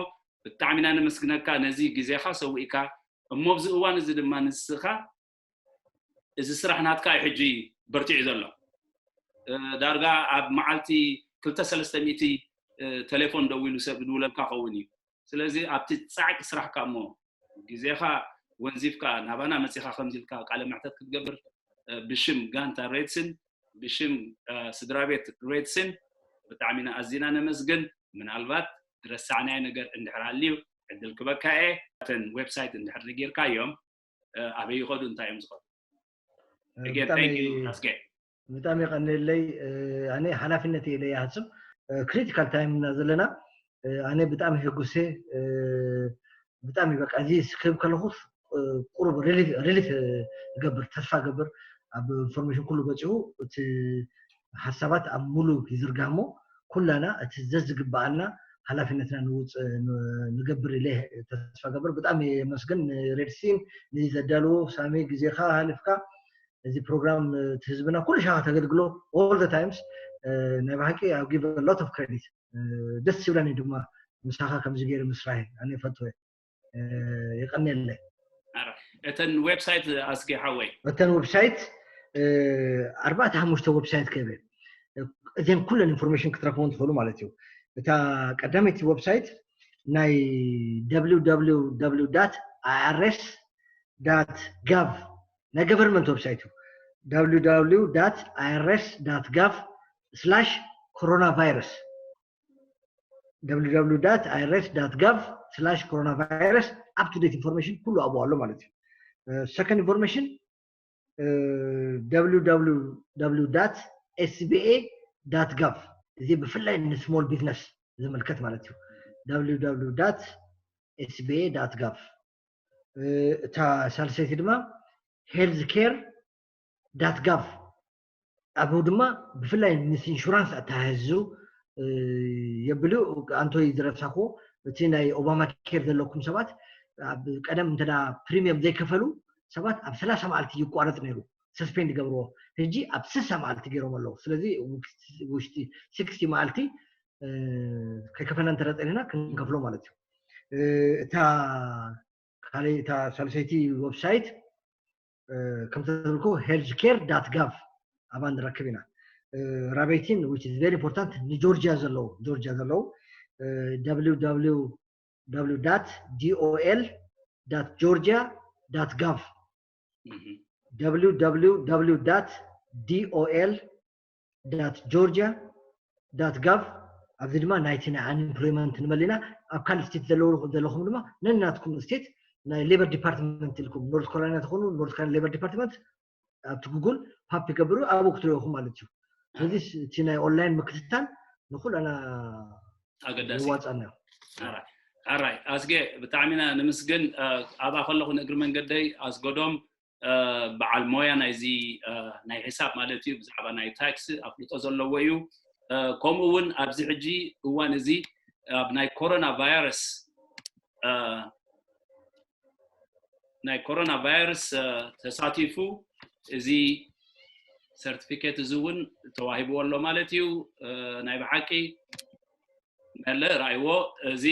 ብጣዕሚ ኢና ነመስግነካ ነዚ ግዜኻ ሰዊእካ እሞ ኣብዚ እዋን እዚ ድማ ንስኻ እዚ ስራሕ ናትካ እዩ ሕጂ በርቲዑ ዘሎ። ዳርጋ ኣብ መዓልቲ ክልተ ሰለስተ ሚእቲ ቴሌፎን ደዊሉ ሰብ ዝድውለልካ ኸውን እዩ። ስለዚ ኣብቲ ፃዕቂ ስራሕካ እሞ ግዜኻ ወንዚፍካ ናባና መፂኻ ከምዚ ኢልካ ቃለ መሕተት ክትገብር ብሽም ጋንታ ሬድስን ብሽም ስድራ ቤት ሬድስን ብጣዕሚ ኢና ኣዚና ነመስግን። ምናልባት ዝረሳዕናዮ ነገር እንድሕር ሃልዩ ዕድል ክበካ እየ። እተን ዌብሳይት እንድሕር ነጊርካዮም ኣበይ ይኸዱ እንታይ እዮም ዝኸዱ? ብጣዕሚ የቀንየለይ። ኣነ ሓላፍነት እየ ለይሃስብ ክሪቲካል ታይም እና ዘለና ኣነ ብጣዕሚ ህጉሴ ብጣዕሚ በቃ እዚ ክህብ ከለኹስ ቁሩብ ሪሊፍ ገብር ተስፋ ገብር ኣብ ኢንፎርሜሽን ኩሉ በፂሑ እቲ ሓሳባት ኣብ ሙሉ ይዝርጋሞ ኩላና እቲ ዘዝግበኣና ሓላፍነትና ንውፅ ንገብር ኢለ ተስፋ ገብር። ብጣዕሚ የመስግን ንሬድሲን ንዘዳልዎ ሳሚ ግዜኻ ሃልፍካ እዚ ፕሮግራም እቲ ህዝብና ኩሉ ሻኻ ተገልግሎ all the times ናይ ብሓቂ I give a lot of credit ደስ ይብለኒ ድማ ምሳኻ ከምዚ ገይሩ ምስራይ ኣነ ይፈትወ የቀንየለይ። እተን ዌብሳይት ኣስጌ ሓወይ እተን ዌብሳይት ኣርባዕተ ሓሙሽተ ዌብሳይት ከይበ እዚን ኩለን ኢንፎርሜሽን ክትረክቦም ትኽእሉ ማለት እዩ። እታ ቀዳመይቲ ዌብሳይት ናይ www irs gov ናይ ገቨርንመንት ዌብሳይት እዩ። www irs gov coronavirus www irs gov coronavirus up to date information ኩሉ ኣብኡ ኣሎ ማለት እዩ። ሰከንድ ኢንፎርሜሽን www sba gov እዚ ብፍላይ ን small business ዝምልከት ማለት እዩ። www sba gov። እታ ሳልሰይቲ ድማ healthcare gov። ኣብኡ ድማ ብፍላይ ምስ ኢንሹራንስ ኣተሓሒዙ የብሉ። ኣንቶይ ዝረሳኹ፣ እቲ ናይ ኦባማ ኬር ዘለኩም ሰባት፣ ቀደም እንተ ፕሪሚየም ዘይከፈሉ ሰባት ኣብ ሰላሳ መዓልቲ ይቋረፅ ነይሩ፣ ሰስፔንድ ይገብርዎ። ሕጂ ኣብ ስሳ መዓልቲ ገይሮም ኣለዉ። ስለዚ ውሽጢ ስክስቲ መዓልቲ ከይከፈልና እንተረፀኒና ክንከፍሎ ማለት እዩ። እታ ካልእ እታ ሳልሰይቲ ዌብሳይት ከምቲ ተብልኩ healthcare gov ኣባ ንረክብ ኢና። ራበይቲን which is very important ንጆርጂያ ዘለዉ፣ ጆርጂያ ዘለዉ www dol georgia gov። www dol georgia gov። ኣብዚ ድማ ናይቲ ናይ ኣንኤምፕሎይመንት ንመሊና። ኣብ ካልእ ስቴት ዘለኹም ድማ ነናትኩም ስቴት ናይ ሌበር ዲፓርትመንት ኢልኩም፣ ኖርት ካሮላይና ተኾኑ ኖርት ካሮላይና ሌበር ዲፓርትመንት ኣብቲ ጉግል ፓፕ ይገብሩ፣ ኣብኡ ክትሪኦኹም ማለት እዩ። ስለዚ እቲ ናይ ኦንላይን ምክትታል ንኩላና ኣገዳሲ። ይዋፃና። ኣራይ ኣስጌ፣ ብጣዕሚ ኢና ንምስግን። ኣብኣ ከለኹ ንእግሪ መንገደይ ኣስገዶም በዓል ሞያ ናይዚ ናይ ሒሳብ ማለት እዩ፣ ብዛዕባ ናይ ታክስ ኣፍልጦ ዘለዎ እዩ። ከምኡ እውን ኣብዚ ሕጂ እዋን እዚ ኣብ ናይ ኮሮና ቫይረስ ናይ ኮሮና ቫይረስ ተሳቲፉ እዚ ሰርቲፊኬት እዚ እውን ተዋሂብዎ ኣሎ ማለት እዩ። ናይ ብሓቂ መለ ራእይዎ። እዚ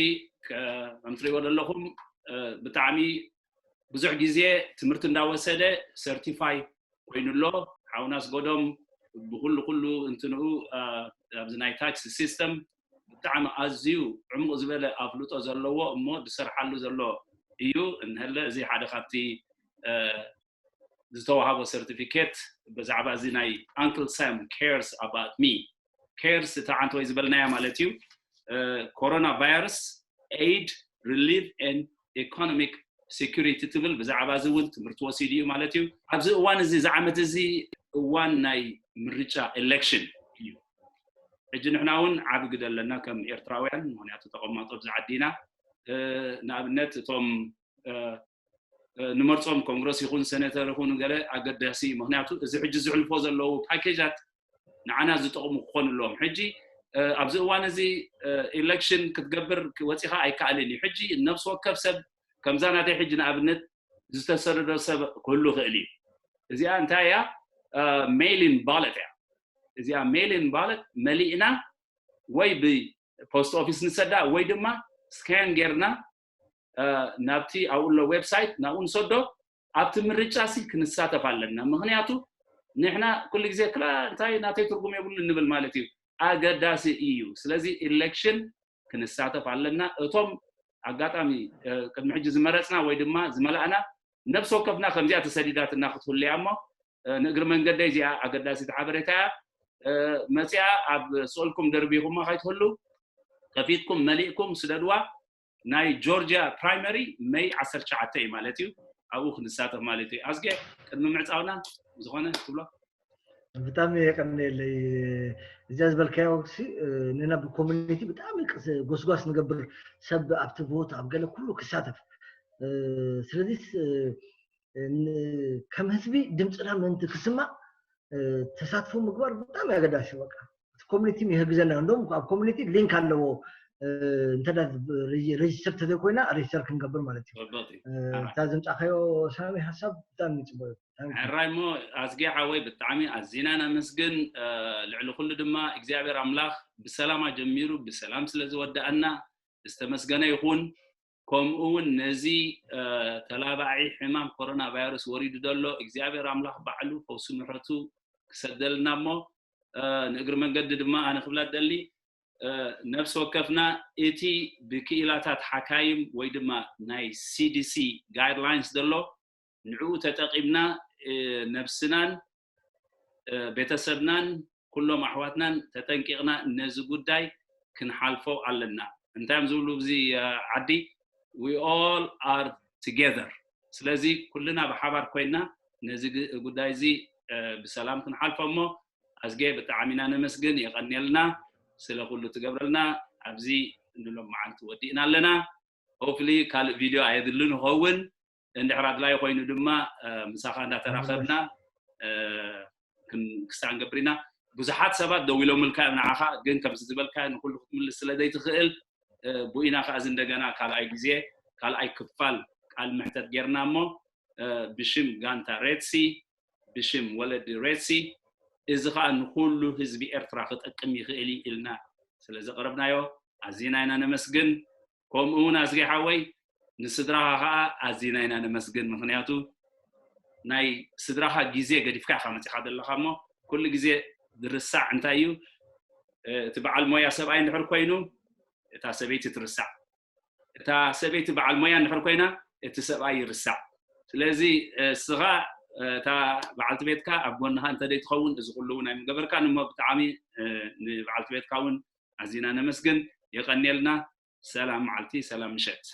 ከም ትሪእዎ ዘለኹም ብጣዕሚ ብዙሕ ግዜ ትምህርቲ እንዳወሰደ ሰርቲፋይ ኮይኑ ኣሎ። ሓውና ኣስገዶም ብኩሉ ኩሉ እንትንኡ ኣብዚ ናይ ታክስ ሲስተም ብጣዕሚ ኣዝዩ ዕሙቕ ዝበለ ኣፍልጦ ዘለዎ እሞ ዝሰርሓሉ ዘሎ እዩ። እንሀለ እዚ ሓደ ካብቲ ዝተዋሃቦ ሰርቲፊኬት ብዛዕባ እዚ ናይ Uncle Sam cares about me። ኬርስ እታ ዓንተወይ ዝበልናያ ማለት እዩ። ኮሮና ቫይረስ aid relief and economic security ትብል፣ ብዛዕባ እዚ እውን ትምህርቲ ወሲዱ እዩ ማለት እዩ። ኣብዚ እዋን እዚ፣ እዚ ዓመት እዚ እዋን ናይ ምርጫ ኤሌክሽን እዩ። ሕጂ ንሕና እውን ዓቢ ግደ ኣለና ከም ኤርትራውያን፣ ምክንያቱ ተቐማጦ ኣብዚ ዓዲ ኢና። ንኣብነት እቶም ንመርጾም ኮንግረስ ይኹን ሴኔተር ይኹን ገለ ኣገዳሲ እዩ። ምክንያቱ እዚ ሕጂ ዝሕልፎ ዘለዉ ፓኬጃት ንዓና ዝጠቕሙ ክኾኑ ኣለዎም። ሕጂ ኣብዚ እዋን እዚ ኤሌክሽን ክትገብር ወፂኻ ኣይከኣልን እዩ። ሕጂ ነፍሲ ወከፍ ሰብ ከምዛ ናተይ ሕጂ ንኣብነት ዝተሰደዶ ሰብ ክህሉ ይኽእል እዩ። እዚኣ እንታይ እያ? ሜይሊን ባለት እያ። እዚኣ ሜይሊን ባለት መሊእና ወይ ብፖስት ኦፊስ ንሰዳ ወይ ድማ ስካን ጌርና ናብቲ ኣብኡ ኣሎ ዌብሳይት ናብኡ ንሰዶ። ኣብቲ ምርጫ ሲ ክንሳተፍ ኣለና። ምክንያቱ ንሕና ኩሉ ግዜ ክላ እንታይ ናተይ ትርጉም የብሉ እንብል ማለት እዩ። ኣገዳሲ እዩ። ስለዚ ኤሌክሽን ክንሳተፍ ኣለና። እቶም ኣጋጣሚ ቅድሚ ሕጂ ዝመረፅና ወይ ድማ ዝመላእና ነብሲ ወከፍና ከምዚኣ ተሰዲዳትና ክትህልያ እሞ ንእግሪ መንገደይ እዚኣ ኣገዳሲት ሓበሬታ እያ። መፅኣ ኣብ ስእልኩም ደርቢኹማ ከይትህሉ ከፊትኩም መሊእኩም ስደድዋ። ናይ ጆርጂያ ፕራይመሪ መይ ዓሰርተ ትሽዓተ እዩ ማለት እዩ። ኣብኡ ክንሳተፍ ማለት እዩ። ኣዝጌ ቅድሚ ምዕፃውና ዝኾነ ትብሎ? ብጣዕሚ የቀንየለይ። እዚኣ ዝበልካዮ ሲ ንና ብኮሚኒቲ ብጣዕሚ ጎስጓስ ንገብር፣ ሰብ ኣብቲ ቮት ኣብ ገለ ኩሉ ክሳተፍ። ስለዚ ከም ህዝቢ ድምፅና ምእንቲ ክስማዕ ተሳትፎ ምግባር ብጣዕሚ ኣገዳሲ እዩ። በቃ እቲ ኮሚኒቲ ይህግዘና። እንደውም ኣብ ኮሚኒቲ ሊንክ ኣለዎ። እንተ ሬጅስተር ተዘይኮይና ሬጅስተር ክንገብር ማለት እዩ። እታ ዘምፃእካዮ ሳሚ ሓሳብ ብጣዕሚ ፅቡቅ እዩ። ሕራይ እሞ ኣዝጌ ሓወይ ብጣዕሚ ኣዚና ነመስግን። ልዕሊ ኩሉ ድማ እግዚኣብሔር ኣምላኽ ብሰላም ኣጀሚሩ ብሰላም ስለ ዝወደኣና ዝተመስገነ ይኹን። ከምኡ እውን ነዚ ተላባዒ ሕማም ኮሮና ቫይረስ ወሪዱ ዘሎ እግዚኣብሔር ኣምላኽ ባዕሉ ፈውሲ ምሕረቱ ክሰደልና እሞ ንእግሪ መንገዲ ድማ ኣነ ክብላ ደሊ ነብሲ ወከፍና እቲ ብክኢላታት ሓካይም ወይ ድማ ናይ ሲዲሲ ጋይድላይንስ ዘሎ ንዕኡ ተጠቂምና ነብስናን ቤተሰብናን ኩሎም ኣሕዋትናን ተጠንቂቕና ነዚ ጉዳይ ክንሓልፎ ኣለና። እንታይ እዮም ዝብሉ ብዚ ዓዲ we all are together። ስለዚ ኩልና ብሓባር ኮይና ነዚ ጉዳይ እዚ ብሰላም ክንሓልፎ እሞ ኣዝጌ ብጣዕሚ ኢና ነመስግን። የቐንየልና። ስለ ኩሉ ትገብረልና። ኣብዚ ንሎም መዓልቲ ወዲእና ኣለና። Hopefully ካልእ ቪድዮ ኣየድልን ይኸውን። እንድሕር ኣድላይ ኮይኑ ድማ ምሳኻ እንዳተራኸብና ክሳዕ ንገብር ኢና። ብዙሓት ሰባት ደው ኢሎምልካ እዮም ንዓኻ፣ ግን ከምዚ ዝበልካ ንኩሉ ክትምልስ ስለ ዘይትኽእል ብኢና ከኣ እንደገና ካልኣይ ግዜ ካልኣይ ክፋል ቃል ምሕተት ጌርና እሞ ብሽም ጋንታ ሬድሲ፣ ብሽም ወለዲ ሬድሲ፣ እዚ ከኣ ንኩሉ ህዝቢ ኤርትራ ክጠቅም ይኽእል እዩ ኢልና ስለ ዘቕረብናዮ ኣዚና ኢና ነመስግን። ከምኡ እውን ኣዝጊ ሓወይ ንስድራኻ ከኣ ኣዚና ኢና ነመስግን። ምኽንያቱ ናይ ስድራኻ ግዜ ገዲፍካ ኢኻ መጺኻ ዘለኻ እሞ ኩሉ ግዜ ዝርሳዕ እንታይ እዩ? እቲ በዓል ሞያ ሰብኣይ እንድሕር ኮይኑ እታ ሰበይቲ ትርሳዕ፣ እታ ሰበይቲ በዓል ሞያ እንድሕር ኮይና እቲ ሰብኣይ ይርሳዕ። ስለዚ እስኻ እታ በዓልቲ ቤትካ ኣብ ጎንኻ እንተደይ ትኸውን እዚ ኩሉ እውን ኣይምገበርካን እሞ ብጣዕሚ ንበዓልቲ ቤትካ እውን ኣዚና ነመስግን። የቐንየልና። ሰላም መዓልቲ፣ ሰላም ምሸት።